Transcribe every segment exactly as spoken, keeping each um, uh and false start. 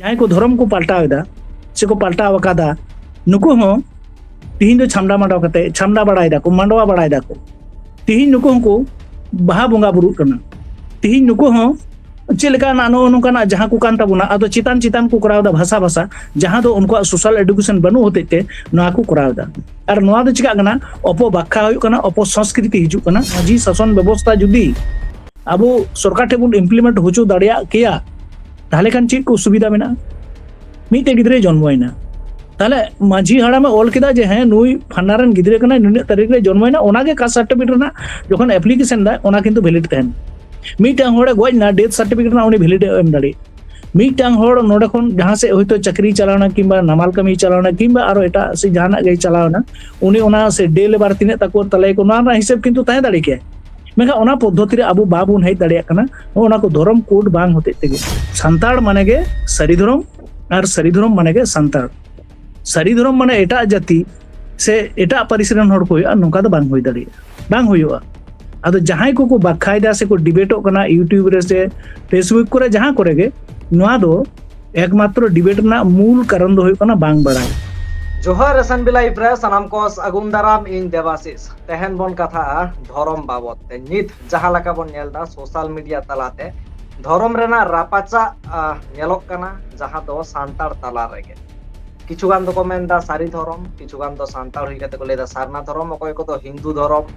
ᱡᱟᱦᱟᱸᱭ ᱠᱚ ᱫᱷᱚᱨᱚᱢ ᱠᱚ ᱯᱟᱞᱴᱟᱣ ᱮᱫᱟ ᱥᱮᱠᱚ ᱯᱟᱞᱴᱟᱣ ᱟᱠᱟᱫᱟ, ᱱᱩᱠᱩ ᱦᱚᱸ ᱛᱤᱦᱤᱧ ᱫᱚ ᱪᱷᱟᱢᱰᱟ ᱢᱟᱰᱣᱟ ᱠᱟᱛᱮ, ᱪᱷᱟᱢᱰᱟ ᱵᱟᱲᱟᱭ ᱫᱟᱠᱚ, ᱢᱟᱰᱣᱟ ᱵᱟᱲᱟᱭ ᱫᱟᱠᱚ᱾ ᱛᱤᱦᱤᱧ ᱱᱩᱠᱩ ᱦᱚᱸᱠᱚ ᱵᱟᱦᱟ ᱵᱚᱸᱜᱟ ᱵᱩᱨᱩᱜ ᱠᱟᱱᱟ᱾ ᱛᱤᱦᱤᱧ ᱱᱩᱠᱩ ᱦᱚᱸ ᱪᱮᱫ ᱞᱮᱠᱟ ᱱᱚᱜᱼᱚ ᱱᱚᱝᱠᱟᱱᱟᱜ ᱡᱟᱦᱟᱸ ᱠᱚ ᱠᱟᱱ ᱛᱟᱵᱚᱱᱟ, ᱟᱫᱚ ᱪᱮᱛᱟᱱ ᱪᱮᱛᱟᱱ ᱠᱚ ᱠᱚᱨᱟᱣ ᱮᱫᱟ ᱵᱷᱟᱥᱟ ᱵᱷᱟᱥᱟ, ᱡᱟᱦᱟᱸ ᱫᱚ ᱩᱱᱠᱩᱣᱟᱜ social education ᱵᱟᱹᱱᱩᱜ ᱦᱚᱛᱮᱡ ᱛᱮ ᱱᱚᱣᱟ ᱠᱚ ᱠᱚᱨᱟᱣ ᱮᱫᱟ᱾ ᱟᱨ ᱱᱚᱣᱟ ᱫᱚ ᱪᱤᱠᱟᱜ ᱠᱟᱱᱟ? ᱚᱯᱚᱵᱟᱠᱷᱟ ᱦᱩᱭᱩᱜ ᱠᱟᱱᱟ, ᱚᱯᱚᱥᱚᱝᱥᱠᱨᱤᱛᱤ ᱦᱤᱡᱩᱜ ᱠᱟᱱᱟ᱾ ᱢᱟᱹᱡᱷᱤ ᱥᱟᱥᱚᱱ ᱵᱮᱵᱚᱥᱛᱷᱟ ᱡᱩᱫᱤ ᱟᱵᱚ ᱥᱚᱨᱠᱟᱨ ᱴᱷᱮᱱ ᱵᱚᱱ implement ᱦᱚᱪᱚ ᱫᱟᱲᱮᱭᱟᱜ ᱠᱮᱭᱟ, ᱛᱟᱦᱚᱞᱮ ᱠᱷᱟᱱ ᱪᱮᱫ ᱠᱚ ᱥᱩᱵᱤᱫᱷᱟ ᱢᱮᱱᱟᱜᱼᱟ? ᱢᱤᱫᱴᱮᱡ ᱜᱤᱫᱽᱨᱟᱹᱭ ᱡᱚᱱᱢᱚᱭᱮᱱᱟ, ᱛᱟᱦᱚᱞᱮ ᱢᱟᱹᱡᱷᱤ ᱦᱟᱲᱟᱢᱮ ᱚᱞ ᱠᱮᱫᱟ ᱡᱮ ᱦᱮᱸ, ᱱᱩᱭ ᱯᱷᱟᱱᱟ ᱨᱮᱱ ᱜᱤᱫᱽᱨᱟᱹ ᱠᱟᱱᱟᱭ, ᱱᱩᱱᱟᱹᱜ ᱛᱟᱹᱨᱤᱠᱷ ᱨᱮ ᱡᱚᱱᱢᱚᱭᱮᱱᱟ, ᱚᱱᱟᱜᱮ caste certificate ᱨᱮᱱᱟᱜ ᱡᱚᱠᱷᱚᱱ application ᱫᱟᱭ, ᱚᱱᱟ ᱠᱤᱱᱛᱩ valid ᱛᱟᱦᱮᱱᱟ᱾ ᱢᱤᱫᱴᱟᱝ ᱦᱚᱲᱮ ᱜᱚᱡ ᱮᱱᱟ, death certificate ᱨᱮᱱᱟᱜ ᱩᱱᱤ valid ᱮ ᱮᱢ ᱫᱟᱲᱮᱭᱟᱜᱼᱟ᱾ ᱢᱤᱫᱴᱟᱝ ᱦᱚᱲ ᱱᱚᱰᱮ ᱠᱷᱚᱱ ᱡᱟᱦᱟᱸ ᱥᱮᱫ ᱦᱚᱭᱛᱳ ᱪᱟᱹᱠᱨᱤ ᱪᱟᱞᱟᱣᱱᱟ, ᱠᱤᱝᱵᱟ ᱱᱟᱢᱟᱞ ᱠᱟᱹᱢᱤ ᱪᱟᱞᱟᱣᱱᱟ, ᱠᱤᱝᱵᱟ ᱟᱨᱚ ᱮᱴᱟᱜ ᱥᱮᱫ ᱡᱟᱦᱟᱱᱟᱜ ᱜᱮ ᱪᱟᱞᱟᱣᱱᱟ, ᱩᱱᱤ ᱚᱱᱟ ᱥᱮ day labour ᱛᱤᱱᱟᱹᱜ ᱛᱟᱠᱚ ᱛᱟᱞᱮ ᱠᱚ, ᱱᱚᱣᱟ ᱨᱮᱱᱟᱜ ᱦᱤᱥᱟᱹᱵ ᱠᱤᱱᱛᱩ ᱛᱟᱦᱮᱸ ᱫᱟᱲᱮ ᱠᱮᱭᱟ᱾ ᱢᱮᱱᱠᱷᱟᱱ ᱚᱱᱟ ᱯᱚᱫᱽᱫᱷᱚᱛᱤ ᱨᱮ ᱟᱵᱚ ᱵᱟᱵᱚᱱ ᱦᱮᱡ ᱫᱟᱲᱮᱭᱟᱜ ᱠᱟᱱᱟ, ᱱᱚᱜᱼᱚ ᱱᱚᱣᱟ ᱠᱚ ᱫᱷᱚᱨᱚᱢ code ᱵᱟᱝ ᱦᱚᱛᱮᱡ ᱛᱮᱜᱮ᱾ ᱥᱟᱱᱛᱟᱲ ᱢᱟᱱᱮ ᱜᱮ ᱥᱟᱹᱨᱤ ᱫᱷᱚᱨᱚᱢ, ᱟᱨ ᱥᱟᱹᱨᱤ ᱫᱷᱚᱨᱚᱢ ᱢᱟᱱᱮ ᱜᱮ ᱥᱟᱱᱛᱟᱲ᱾ ᱥᱟᱹᱨᱤ ᱫᱷᱚᱨᱚᱢ ᱢᱟᱱᱮ ᱮᱴᱟᱜ ᱡᱟᱹᱛᱤ ᱥᱮ ᱮᱴᱟᱜ ᱯᱟᱹᱨᱤᱥ ᱨᱮᱱ ᱦᱚᱲ ᱠᱚ ᱦᱩᱭᱩᱜᱼᱟ, ᱱᱚᱝᱠᱟ ᱫᱚ ᱵᱟᱝ ᱦᱩᱭ ᱫᱟᱲᱮᱭᱟᱜᱼᱟ, ᱵᱟᱝ ᱦᱩᱭᱩᱜᱼᱟ᱾ ᱟᱫᱚ ᱡᱟᱦᱟᱸᱭ ᱠᱚᱠᱚ ᱵᱟᱠᱷᱟᱭᱮᱫᱟ ᱥᱮᱠᱚ debateᱚᱜ ᱠᱟᱱᱟ YouTube ᱨᱮ ᱥᱮ Facebook ᱠᱚᱨᱮ, ᱡᱟᱦᱟᱸ ᱠᱚᱨᱮ ᱜᱮ, ᱱᱚᱣᱟ ᱫᱚ ᱮᱠᱢᱟᱛᱨᱚ debate ᱨᱮᱱᱟᱜ ᱢᱩᱞ ᱠᱟᱨᱚᱱ ᱫᱚ ᱦᱩᱭᱩᱜ ᱠᱟᱱᱟ ᱵᱟᱝ ᱵᱟᱲᱟᱭ᱾ ᱡᱚᱦᱟᱨ S N B Live ᱨᱮ ᱥᱟᱱᱟᱢ ᱠᱚ ᱥᱟᱹᱜᱩᱱ ᱫᱟᱨᱟᱢ, ᱤᱧ ᱫᱮᱵᱟᱥᱤᱥ᱾ ᱛᱮᱦᱮᱧ ᱵᱚᱱ ᱠᱟᱛᱷᱟᱜᱼᱟ ᱫᱷᱚᱨᱚᱢ ᱵᱟᱵᱚᱛ ᱛᱮ᱾ ᱱᱤᱛ ᱡᱟᱦᱟᱸ ᱞᱮᱠᱟ ᱵᱚᱱ ᱧᱮᱞ ᱮᱫᱟ social media ᱛᱟᱞᱟᱛᱮ ᱫᱷᱚᱨᱚᱢ ᱨᱮᱱᱟᱜ ᱨᱟᱯᱟᱪᱟᱜ, ᱟᱦ, ᱧᱮᱞᱚᱜ ᱠᱟᱱᱟ, ᱡᱟᱦᱟᱸ ᱫᱚ ᱥᱟᱱᱛᱟᱲ ᱛᱟᱞᱟ ᱨᱮᱜᱮ᱾ ᱠᱤᱪᱷᱩ ᱜᱟᱱ ᱫᱚᱠᱚ ᱢᱮᱱ ᱮᱫᱟ ᱥᱟᱹᱨᱤ ᱫᱷᱚᱨᱚᱢ, ᱠᱤᱪᱷᱩ ᱜᱟᱱ ᱫᱚ ᱥᱟᱱᱛᱟᱲ ᱦᱩᱭ ᱠᱟᱛᱮ ᱠᱚ ᱞᱟᱹᱭ ᱮᱫᱟ ᱥᱟᱨᱱᱟ ᱫᱷᱚᱨᱚᱢ, ᱚᱠᱚᱭ ᱠᱚᱫᱚ ᱦᱤᱱᱫᱩ ᱫᱷᱚᱨᱚᱢ,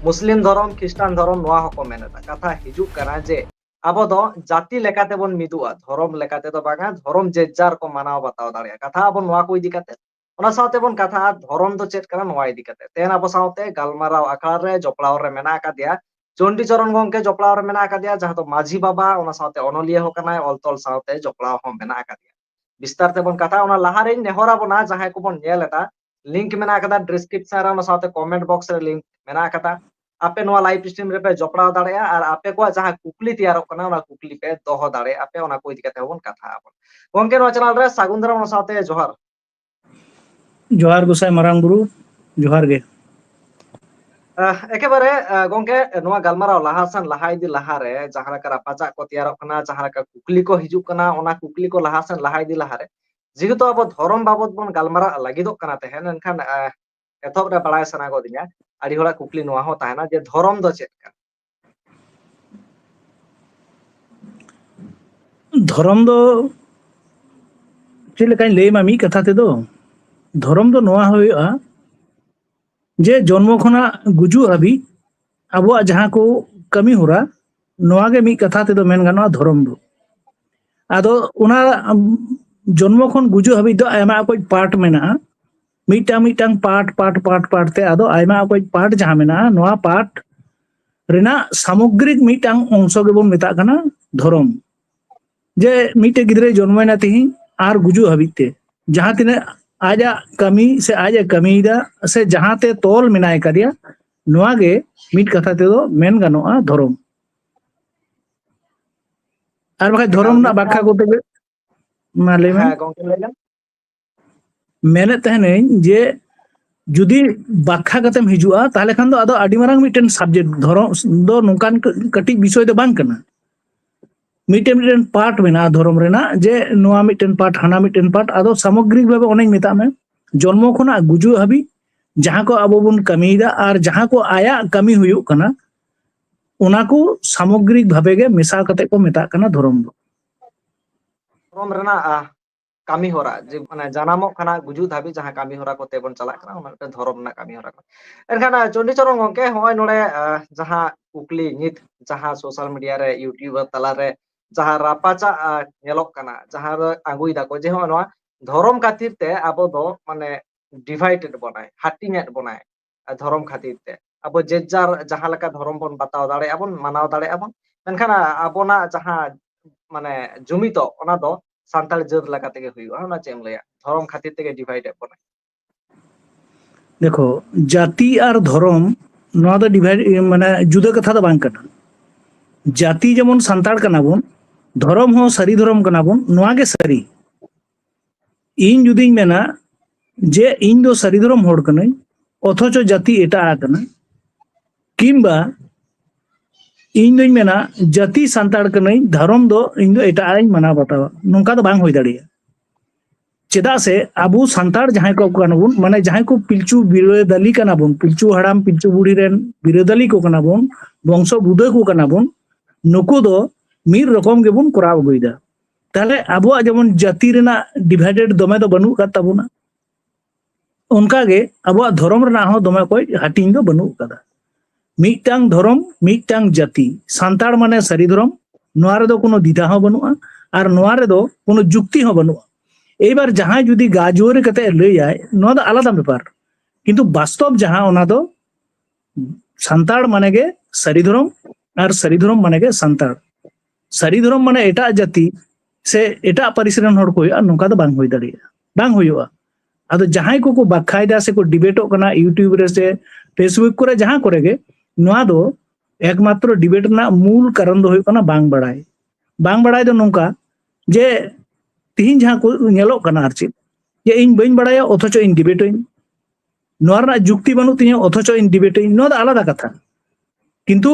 ᱢᱩᱥᱞᱤᱢ ᱫᱷᱚᱨᱚᱢ, ᱠᱷᱨᱤᱥᱴᱟᱱ ᱫᱷᱚᱨᱚᱢ, ᱱᱚᱣᱟ ᱦᱚᱸᱠᱚ ᱢᱮᱱ ᱮᱫᱟ᱾ ᱠᱟᱛᱷᱟ ᱦᱤᱡᱩᱜ ᱠᱟᱱᱟ ᱡᱮ ᱟᱵᱚ ᱫᱚ ᱡᱟᱹᱛᱤ ᱞᱮᱠᱟᱛᱮ ᱵᱚᱱ ᱢᱤᱫᱚᱜᱼᱟ, ᱫᱷᱚᱨᱚᱢ ᱞᱮᱠᱟᱛᱮ ᱫᱚ ᱵᱟᱝᱟ, ᱫᱷᱚᱨᱚᱢ ᱡᱮ ᱡᱟᱨ ᱠᱚ ᱢᱟᱱᱟᱣ ᱵᱟᱛᱟᱣ ᱫᱟᱲᱮᱭᱟᱜᱼᱟ᱾ ᱠᱟᱛᱷᱟ ᱟᱵᱚ ᱱᱚᱣᱟ ᱠᱚ ᱤᱫᱤ ᱠᱟᱛᱮ, ᱚᱱᱟ ᱥᱟᱶᱛᱮ ᱵᱚᱱ ᱠᱟᱛᱷᱟᱜᱼᱟ ᱫᱷᱚᱨᱚᱢ ᱫᱚ ᱪᱮᱫ ᱠᱟᱱᱟ ᱱᱚᱣᱟ ᱤᱫᱤ ᱠᱟᱛᱮ᱾ ᱛᱮᱦᱮᱧ ᱟᱵᱚ ᱥᱟᱶᱛᱮ ᱜᱟᱞᱢᱟᱨᱟᱣ ᱟᱠᱷᱲᱟ ᱨᱮ ᱡᱚᱯᱲᱟᱣ ᱨᱮ ᱢᱮᱱᱟᱜ ᱟᱠᱟᱫᱮᱭᱟ ᱪᱚᱱᱰᱤ ᱪᱚᱨᱚᱱ ᱜᱚᱢᱠᱮ, ᱡᱚᱯᱲᱟᱣ ᱨᱮ ᱢᱮᱱᱟᱜ ᱟᱠᱟᱫᱮᱭᱟ, ᱡᱟᱦᱟᱸ ᱫᱚ ᱢᱟᱹᱡᱷᱤ ᱵᱟᱵᱟ, ᱚᱱᱟ ᱥᱟᱶᱛᱮ ᱚᱱᱚᱞᱤᱭᱟᱹ ᱦᱚᱸ ᱠᱟᱱᱟᱭ, ᱚᱞ ᱛᱚᱞ ᱥᱟᱶᱛᱮ ᱡᱚᱯᱲᱟᱣ ᱦᱚᱸ ᱢᱮᱱᱟᱜ ᱟᱠᱟᱫᱮᱭᱟ᱾ ᱵᱤᱥᱛᱟᱨ ᱛᱮᱵᱚᱱ ᱠᱟᱛᱷᱟᱜᱼᱟ᱾ ᱚᱱᱟ ᱞᱟᱦᱟᱨᱮᱧ ᱱᱮᱦᱚᱨ ᱟᱵᱚᱱᱟ, ᱡᱟᱦᱟᱸᱭ ᱠᱚᱵᱚᱱ ᱧᱮᱞ ᱮᱫᱟ, link ᱢᱮᱱᱟᱜ ᱟᱠᱟᱫᱟ description ᱨᱮ, ᱚᱱᱟ ᱥᱟᱶᱛᱮ comment box ᱨᱮ link ᱢᱮᱱᱟᱜ ᱟᱠᱟᱫᱟ᱾ ᱟᱯᱮ ᱱᱚᱣᱟ live stream ᱨᱮᱯᱮ ᱡᱚᱯᱲᱟᱣ ᱫᱟᱲᱮᱭᱟᱜᱼᱟ ᱟᱨ ᱟᱯᱮ ᱠᱚᱣᱟᱜ ᱡᱟᱦᱟᱸ ᱠᱩᱠᱞᱤ ᱛᱮᱭᱟᱨᱚᱜ ᱠᱟᱱᱟ, ᱚᱱᱟ ᱠᱩᱠᱞᱤ ᱯᱮ ᱫᱚᱦᱚ ᱫᱟᱲᱮᱭᱟᱜᱼᱟ ᱯᱮ, ᱚᱱᱟ ᱠᱚ ᱤᱫᱤ ᱠᱟᱛᱮ ᱦᱚᱸᱵᱚᱱ ᱠᱟᱛᱷᱟᱜ ᱟᱵᱚᱱ᱾ ᱜᱚᱢᱠᱮ, ᱱᱚᱣᱟ channel ᱨᱮ ᱥᱟᱹᱜᱩᱱ ᱫᱟᱨᱟᱢ, ᱚᱱᱟ ᱥᱟᱶᱛᱮ ᱡᱚᱦᱟᱨ᱾ ᱡᱚᱦᱟᱨ ᱜᱚᱸᱥᱟᱭ ᱢᱟᱨᱟᱝ ᱵᱩᱨᱩ, ᱡᱚᱦᱟᱨ ᱜᱮ᱾ ᱮᱠᱮᱵᱟᱨᱮ ᱜᱚᱝᱠᱮ, ᱱᱚᱣᱟ ᱜᱟᱞᱢᱟᱨᱟᱣ ᱞᱟᱦᱟ ᱥᱮᱱ ᱞᱟᱦᱟ ᱤᱫᱤ ᱞᱟᱦᱟᱨᱮ ᱡᱟᱦᱟᱸ ᱞᱮᱠᱟ ᱨᱟᱯᱟᱪᱟᱜ ᱠᱚ ᱛᱮᱭᱟᱨᱚᱜ ᱠᱟᱱᱟ, ᱡᱟᱦᱟᱸ ᱞᱮᱠᱟ ᱠᱩᱠᱞᱤ ᱠᱚ ᱦᱤᱡᱩᱜ ᱠᱟᱱᱟ, ᱚᱱᱟ ᱠᱩᱠᱞᱤ ᱠᱚ ᱞᱟᱦᱟ ᱥᱮᱱ ᱞᱟᱦᱟ ᱤᱫᱤ ᱞᱟᱦᱟᱨᱮ ᱡᱮᱦᱮᱛᱩ ᱟᱵᱚ ᱫᱷᱚᱨᱚᱢ ᱵᱟᱵᱚᱛ ᱵᱚᱱ ᱜᱟᱞᱢᱟᱨᱟᱜ ᱞᱟᱹᱜᱤᱫᱚᱜ ᱠᱟᱱᱟ ᱛᱟᱦᱮᱸᱱ, ᱮᱱᱠᱷᱟᱱ ᱮᱛᱚᱦᱚᱵ ᱨᱮ ᱵᱟᱲᱟᱭ ᱥᱟᱱᱟ ᱜᱚᱫᱤᱧᱟ, ᱟᱹᱰᱤ ᱦᱚᱲᱟᱜ ᱠᱩᱠᱞᱤ ᱱᱚᱣᱟ ᱦᱚᱸ ᱛᱟᱦᱮᱱᱟ ᱡᱮ ᱫᱷᱚᱨᱚᱢ ᱫᱚ ᱪᱮᱫ ᱠᱟᱱᱟ? ᱫᱷᱚᱨᱚᱢ ᱫᱚ ᱪᱮᱫ ᱞᱮᱠᱟᱧ ᱞᱟᱹᱭᱟᱢᱟ ᱢᱤᱫ ᱠᱟᱛᱷᱟ ᱛᱮᱫᱚ, ᱫᱷᱚᱨᱚᱢ ᱫᱚ ᱱᱚᱣᱟ ᱦᱩᱭᱩᱜᱼᱟ ᱡᱮ ᱡᱚᱱᱢᱚ ᱠᱷᱚᱱᱟᱜ ᱜᱩᱡᱩᱜ ᱦᱟᱹᱵᱤᱡ ᱟᱵᱚᱣᱟᱜ ᱡᱟᱦᱟᱸ ᱠᱚ ᱠᱟᱹᱢᱤ ᱦᱚᱨᱟ, ᱱᱚᱣᱟ ᱜᱮ ᱢᱤᱫ ᱠᱟᱛᱷᱟ ᱛᱮᱫᱚ ᱢᱮᱱ ᱜᱟᱱᱚᱜᱼᱟ ᱫᱷᱚᱨᱚᱢ ᱫᱚ᱾ ᱟᱫᱚ ᱚᱱᱟ ᱡᱚᱱᱢᱚ ᱠᱷᱚᱱ ᱜᱩᱡᱩᱜ ᱦᱟᱹᱵᱤᱡ ᱫᱚ ᱟᱭᱢᱟ ᱚᱠᱚᱡ ᱯᱟᱨᱴ ᱢᱮᱱᱟᱜᱼᱟ᱾ ᱢᱤᱫᱴᱟᱝ ᱢᱤᱫᱴᱟᱝ ᱯᱟᱨᱴ ᱯᱟᱨᱴ ᱯᱟᱨᱴ ᱯᱟᱨᱴ ᱛᱮ ᱟᱫᱚ ᱟᱭᱢᱟ ᱚᱠᱚᱡ ᱯᱟᱨᱴ ᱡᱟᱦᱟᱸ ᱢᱮᱱᱟᱜᱼᱟ, ᱱᱚᱣᱟ ᱯᱟᱨᱴ ᱨᱮᱱᱟᱜ ᱥᱟᱢᱚᱜᱽᱨᱤᱠ ᱢᱤᱫᱴᱟᱝ ᱚᱝᱥᱚ ᱜᱮᱵᱚᱱ ᱢᱮᱛᱟᱜ ᱠᱟᱱᱟ ᱫᱷᱚᱨᱚᱢ᱾ ᱡᱮ ᱢᱤᱫᱴᱮᱡ ᱜᱤᱫᱽᱨᱟᱹᱭ ᱡᱚᱱᱢᱚᱭᱮᱱᱟ ᱛᱮᱦᱤᱧ ᱟᱨ ᱜᱩᱡᱩᱜ ᱦᱟᱹᱵᱤᱡ ᱛᱮ ᱡᱟᱦᱟᱸ ᱛᱤᱱᱟᱹᱜ ᱟᱡᱟᱜ ᱠᱟᱹᱢᱤ ᱥᱮ ᱟᱡ ᱮ ᱠᱟᱹᱢᱤᱭᱮᱫᱟ ᱥᱮ ᱡᱟᱦᱟᱸ ᱛᱮ ᱛᱚᱞ ᱢᱮᱱᱟᱭ ᱠᱟᱫᱮᱭᱟ, ᱱᱚᱣᱟ ᱜᱮ ᱢᱤᱫ ᱠᱟᱛᱷᱟ ᱛᱮᱫᱚ ᱢᱮᱱ ᱜᱟᱱᱚᱜᱼᱟ ᱫᱷᱚᱨᱚᱢ᱾ ᱟᱨ ᱵᱟᱠᱷᱟᱡ ᱫᱷᱚᱨᱚᱢ ᱨᱮᱱᱟᱜ ᱵᱟᱠᱷᱟ ᱠᱚᱛᱮ ᱜᱮ, ᱢᱟ ᱞᱟᱹᱭ ᱢᱮ᱾ ᱦᱮᱸ ᱜᱚᱝᱠᱮ, ᱞᱟᱹᱭ ᱞᱮᱢ᱾ ᱢᱮᱱᱮᱫ ᱛᱟᱦᱮᱱᱟᱹᱧ ᱡᱮ ᱡᱩᱫᱤ ᱵᱟᱠᱷᱟ ᱠᱟᱛᱮᱢ ᱦᱤᱡᱩᱜᱼᱟ, ᱛᱟᱦᱚᱞᱮ ᱠᱷᱟᱱ ᱫᱚ ᱟᱫᱚ ᱟᱹᱰᱤ ᱢᱟᱨᱟᱝ ᱢᱤᱫᱴᱮᱱ ᱥᱟᱵᱡᱮᱠᱴ, ᱫᱷᱚᱨᱚᱢ ᱫᱚ ᱱᱚᱝᱠᱟᱱ ᱠᱟᱹᱴᱤᱡ ᱵᱤᱥᱚᱭ ᱫᱚ ᱵᱟᱝ ᱠᱟᱱᱟ᱾ ᱢᱤᱫᱴᱮᱱ ᱢᱤᱫᱴᱮᱱ ᱯᱟᱨᱴ ᱢᱮᱱᱟᱜᱼᱟ ᱫᱷᱚᱨᱚᱢ ᱨᱮᱱᱟᱜ, ᱡᱮ ᱱᱚᱣᱟ ᱢᱤᱫᱴᱮᱱ ᱯᱟᱨᱴ, ᱦᱟᱱᱟ ᱢᱤᱫᱴᱮᱱ ᱯᱟᱨᱴ᱾ ᱟᱫᱚ ᱥᱟᱢᱚᱜᱽᱨᱤᱠ ᱵᱷᱟᱵᱮ ᱚᱱᱮᱧ ᱢᱮᱛᱟᱜ ᱢᱮ, ᱡᱚᱱᱢᱚ ᱠᱷᱚᱱᱟᱜ ᱜᱩᱡᱩᱜ ᱦᱟᱹᱵᱤᱡ ᱡᱟᱦᱟᱸ ᱠᱚ ᱟᱵᱚ ᱵᱚᱱ ᱠᱟᱹᱢᱤᱭᱮᱫᱟ ᱟᱨ ᱡᱟᱦᱟᱸ ᱠᱚ ᱟᱭᱟᱜ ᱠᱟᱹᱢᱤ ᱦᱩᱭᱩᱜ ᱠᱟᱱᱟ, ᱚᱱᱟ ᱠᱚ ᱥᱟᱢᱚᱜᱽᱨᱤᱠ ᱵᱷᱟᱵᱮ ᱜᱮ ᱢᱮᱥᱟ ᱠᱟᱛᱮ ᱠᱚ ᱢᱮᱛᱟᱜ ᱠᱟᱱᱟ ᱫᱷᱚᱨᱚᱢ ᱫᱚ᱾ ᱫᱷᱚᱨᱚᱢ ᱨᱮᱱᱟᱜ ᱠᱟᱹᱢᱤ ᱦᱚᱨᱟ, ᱡᱮ ᱢᱟᱱᱮ ᱡᱟᱱᱟᱢᱚᱜ ᱠᱷᱚᱱᱟᱜ ᱜᱩᱡᱩᱜ ᱫᱷᱟᱹᱵᱤᱡ ᱡᱟᱦᱟᱸ ᱠᱟᱹᱢᱤ ᱦᱚᱨᱟ ᱠᱚᱛᱮ ᱵᱚᱱ ᱪᱟᱞᱟᱜ ᱠᱟᱱᱟ, ᱚᱱᱟ ᱢᱤᱫᱴᱮᱱ ᱫᱷᱚᱨᱚᱢ ᱨᱮᱱᱟᱜ ᱠᱟᱹᱢᱤ ᱦᱚᱨᱟ ᱠᱟᱱᱟ᱾ ᱮᱱᱠᱷᱟᱱ ᱪᱚᱱᱰᱤᱪᱚᱨᱚᱱ ᱜᱚᱝᱠᱮ, ᱦᱚᱸᱜᱼᱚᱭ ᱱᱚᱰᱮ ᱡᱟᱦᱟᱸ ᱠᱩᱠᱞᱤ ᱱᱤᱛ ᱡᱟᱦᱟᱸ ᱥᱳᱥᱟᱞ ᱢᱤᱰᱤᱭᱟ ᱨᱮ, ᱤᱭᱩᱴᱤᱭᱩᱵᱟᱨ ᱛᱟᱞᱟᱨᱮ ᱡᱟᱦᱟᱸ ᱨᱟᱯᱟᱪᱟᱜ ᱧᱮᱞᱚᱜ ᱠᱟᱱᱟ, ᱡᱟᱦᱟᱸ ᱨᱮ ᱟᱹᱜᱩᱭ ᱫᱟᱠᱚ ᱡᱮ ᱦᱚᱸᱜᱼᱚᱭ ᱱᱚᱣᱟ ᱫᱷᱚᱨᱚᱢ ᱠᱷᱟᱹᱛᱤᱨ ᱛᱮ ᱟᱵᱚ ᱫᱚ ᱢᱟᱱᱮ ᱰᱤᱵᱷᱟᱭᱰᱮᱰ ᱵᱚᱱᱟᱭ, ᱦᱟᱹᱴᱤᱧᱮᱫ ᱵᱚᱱᱟᱭ ᱫᱷᱚᱨᱚᱢ ᱠᱷᱟᱹᱛᱤᱨ ᱛᱮ᱾ ᱟᱵᱚ ᱡᱮᱡᱟᱨ ᱡᱟᱦᱟᱸ ᱞᱮᱠᱟ ᱫᱷᱚᱨᱚᱢ ᱵᱚᱱ ᱵᱟᱛᱟᱣ ᱫᱟᱲᱮᱭᱟᱜᱼᱟ ᱵᱚᱱ, ᱢᱟᱱᱟᱣ ᱫᱟᱲᱮᱭᱟᱜᱼᱟ ᱵᱚᱱ, ᱢᱮᱱᱠᱷᱟᱱ ᱟᱵᱚᱱᱟᱜ ᱡᱟᱦᱟᱸ ᱢᱟᱱᱮ ᱡᱩᱢᱤᱫᱚᱜ, ᱚᱱᱟ ᱫᱚ ᱥᱟᱱᱛᱟᱲ ᱡᱟᱹᱛ ᱞᱮᱠᱟ ᱛᱮᱜᱮ ᱦᱩᱭᱩᱜᱼᱟ᱾ ᱚᱱᱟ ᱪᱮᱫ ᱮᱢ ᱞᱟᱹᱭᱟ, ᱫᱷᱚᱨᱚᱢ ᱠᱷᱟᱹᱛᱤᱨ ᱛᱮᱜᱮ ᱰᱤᱵᱷᱟᱭᱰᱮᱰ ᱵᱚᱱᱟᱭ? ᱫᱮᱠᱷᱚ, ᱡᱟᱹᱛᱤ ᱟᱨ ᱫᱷᱚᱨᱚᱢ ᱱᱚᱣᱟ ᱫᱚ ᱰᱤᱵᱷᱟᱭᱤᱰ, ᱢᱟᱱᱮ ᱡᱩᱫᱟᱹ ᱠᱟᱛᱷᱟ ᱫᱚ ᱵᱟᱝ ᱠᱟᱱᱟ᱾ ᱡᱟᱹᱛᱤ ᱡᱮᱢᱚᱱ ᱥᱟᱱᱛᱟᱲ ᱠᱟᱱᱟ ᱵᱚᱱ, ᱫᱷᱚᱨᱚᱢ ᱦᱚᱸ ᱥᱟᱹᱨᱤ ᱫᱷᱚᱨᱚᱢ ᱠᱟᱱᱟ ᱵᱚᱱ, ᱱᱚᱣᱟ ᱜᱮ ᱥᱟᱹᱨᱤ᱾ ᱤᱧ ᱡᱩᱫᱤᱧ ᱢᱮᱱᱟ ᱡᱮ ᱤᱧ ᱫᱚ ᱥᱟᱹᱨᱤ ᱫᱷᱚᱨᱚᱢ ᱦᱚᱲ ᱠᱟᱹᱱᱟᱹᱧ, ᱚᱛᱷᱚᱪᱚ ᱡᱟᱹᱛᱤ ᱮᱴᱟᱜ ᱟᱠᱟᱱᱟ, ᱠᱤᱢᱵᱟ ᱤᱧ ᱫᱚᱧ ᱢᱮᱱᱟ ᱡᱟᱹᱛᱤ ᱥᱟᱱᱛᱟᱲ ᱠᱟᱹᱱᱟᱹᱧ, ᱫᱷᱚᱨᱚᱢ ᱫᱚ ᱤᱧ ᱫᱚ ᱮᱴᱟᱜ ᱟᱜ ᱤᱧ ᱢᱟᱱᱟᱣ ᱵᱟᱛᱟᱣᱟ, ᱱᱚᱝᱠᱟ ᱫᱚ ᱵᱟᱝ ᱦᱩᱭ ᱫᱟᱲᱮᱭᱟᱜᱼᱟ᱾ ᱪᱮᱫᱟᱜ ᱥᱮ ᱟᱵᱚ ᱥᱟᱱᱛᱟᱲ ᱡᱟᱦᱟᱸᱭ ᱠᱚ ᱠᱟᱱᱟ ᱵᱚᱱ, ᱢᱟᱱᱮ ᱡᱟᱦᱟᱸᱭ ᱠᱚ ᱯᱤᱞᱪᱩ ᱵᱤᱨᱟᱹᱫᱟᱞᱤ ᱠᱟᱱᱟ ᱵᱚᱱ, ᱯᱤᱞᱪᱩ ᱦᱟᱲᱟᱢ ᱯᱤᱞᱪᱩ ᱵᱩᱲᱦᱤ ᱨᱮᱱ ᱵᱤᱨᱟᱹᱫᱟᱞᱤ ᱠᱚ ᱠᱟᱱᱟ ᱵᱚᱱ, ᱵᱚᱝᱥᱚ ᱵᱩᱫᱟᱹ ᱠᱚ ᱠᱟᱱᱟ ᱵᱚᱱ, ᱱᱩᱠᱩ ᱫᱚ ᱢᱤᱫ ᱨᱚᱠᱚᱢ ᱜᱮᱵᱚᱱ ᱠᱚᱨᱟᱣ ᱟᱹᱜᱩᱭᱮᱫᱟ᱾ ᱛᱟᱦᱞᱮ ᱟᱵᱚᱣᱟᱜ ᱡᱮᱢᱚᱱ ᱡᱟᱹᱛᱤ ᱨᱮᱱᱟᱜ ᱰᱤᱵᱷᱟᱭᱰᱮᱰ ᱫᱚᱢᱮ ᱫᱚ ᱵᱟᱹᱱᱩᱜ ᱟᱠᱟᱫ ᱛᱟᱵᱚᱱᱟ, ᱚᱱᱠᱟᱜᱮ ᱟᱵᱚᱣᱟᱜ ᱫᱷᱚᱨᱚᱢ ᱨᱮᱱᱟᱜ ᱦᱚᱸ ᱫᱚᱢᱮ ᱚᱠᱚᱡ ᱦᱟᱹᱴᱤᱧ ᱫᱚ ᱵᱟᱹᱱᱩᱜ ᱟᱠᱟᱫᱟ᱾ ᱢᱤᱫᱴᱟᱝ ᱫᱷᱚᱨᱚᱢ, ᱢᱤᱫᱴᱟᱝ ᱡᱟᱹᱛᱤ, ᱥᱟᱱᱛᱟᱲ ᱢᱟᱱᱮ ᱥᱟᱹᱨᱤ ᱫᱷᱚᱨᱚᱢ, ᱱᱚᱣᱟ ᱨᱮᱫᱚ ᱠᱳᱱᱳ ᱫᱤᱫᱷᱟ ᱦᱚᱸ ᱵᱟᱹᱱᱩᱜᱼᱟ ᱟᱨ ᱱᱚᱣᱟ ᱨᱮᱫᱚ ᱠᱳᱱᱳ ᱡᱩᱠᱛᱤ ᱦᱚᱸ ᱵᱟᱹᱱᱩᱜᱼᱟ᱾ ᱮᱭᱵᱟᱨ ᱡᱟᱦᱟᱸᱭ ᱡᱩᱫᱤ ᱜᱟᱡᱚᱨ ᱠᱟᱛᱮ ᱞᱟᱹᱭᱟᱭ, ᱱᱚᱣᱟ ᱫᱚ ᱟᱞᱟᱫᱟ ᱵᱮᱯᱟᱨ, ᱠᱤᱱᱛᱩ ᱵᱟᱥᱛᱚᱵ ᱡᱟᱦᱟᱸ, ᱚᱱᱟ ᱫᱚ ᱥᱟᱱᱛᱟᱲ ᱢᱟᱱᱮ ᱜᱮ ᱥᱟᱹᱨᱤ ᱫᱷᱚᱨᱚᱢ ᱟᱨ ᱥᱟᱹᱨᱤ ᱫᱷᱚᱨᱚᱢ ᱢᱟᱱᱮ ᱜᱮ ᱥᱟᱱᱛᱟᱲ᱾ ᱥᱟᱹᱨᱤ ᱫᱷᱚᱨᱚᱢ ᱢᱟᱱᱮ ᱮᱴᱟᱜ ᱡᱟᱹᱛᱤ ᱥᱮ ᱮᱴᱟᱜ ᱯᱟᱹᱨᱤᱥ ᱨᱮᱱ ᱦᱚᱲ ᱠᱚ ᱦᱩᱭᱩᱜᱼᱟ, ᱱᱚᱝᱠᱟ ᱫᱚ ᱵᱟᱝ ᱦᱩᱭ ᱫᱟᱲᱮᱭᱟᱜᱼᱟ, ᱵᱟᱝ ᱦᱩᱭᱩᱜᱼᱟ᱾ ᱟᱫᱚ ᱡᱟᱦᱟᱸᱭ ᱠᱚᱠᱚ ᱵᱟᱠᱷᱟᱭᱮᱫᱟ ᱥᱮᱠᱚ ᱰᱤᱵᱮᱴᱚᱜ ᱠᱟᱱᱟ YouTube ᱨᱮ ᱥᱮ Facebook ᱠᱚᱨᱮ, ᱡᱟᱦᱟᱸ ᱠᱚᱨᱮ ᱜᱮ, ᱱᱚᱣᱟ ᱫᱚ ᱮᱠᱢᱟᱛᱨᱚ ᱰᱤᱵᱮᱴ ᱨᱮᱱᱟᱜ ᱢᱩᱞ ᱠᱟᱨᱚᱱ ᱫᱚ ᱦᱩᱭᱩᱜ ᱠᱟᱱᱟ ᱵᱟᱝ ᱵᱟᱲᱟᱭ᱾ ᱵᱟᱝ ᱵᱟᱲᱟᱭ ᱫᱚ ᱱᱚᱝᱠᱟ ᱡᱮ ᱛᱤᱦᱤᱧ ᱡᱟᱦᱟᱸ ᱠᱚ ᱧᱮᱞᱚᱜ ᱠᱟᱱᱟ, ᱟᱨ ᱪᱮᱫ, ᱡᱮ ᱤᱧ ᱵᱟᱹᱧ ᱵᱟᱲᱟᱭᱟ ᱚᱛᱷᱚᱪᱚ ᱤᱧ ᱰᱤᱵᱮᱴᱟᱹᱧ, ᱱᱚᱣᱟ ᱨᱮᱱᱟᱜ ᱡᱩᱠᱛᱤ ᱵᱟᱹᱱᱩᱜ ᱛᱤᱧᱟᱹ ᱚᱛᱷᱚᱪᱚ ᱤᱧ ᱰᱤᱵᱮᱴᱟᱹᱧ, ᱱᱚᱣᱟ ᱫᱚ ᱟᱞᱟᱫᱟ ᱠᱟᱛᱷᱟ᱾ ᱠᱤᱱᱛᱩ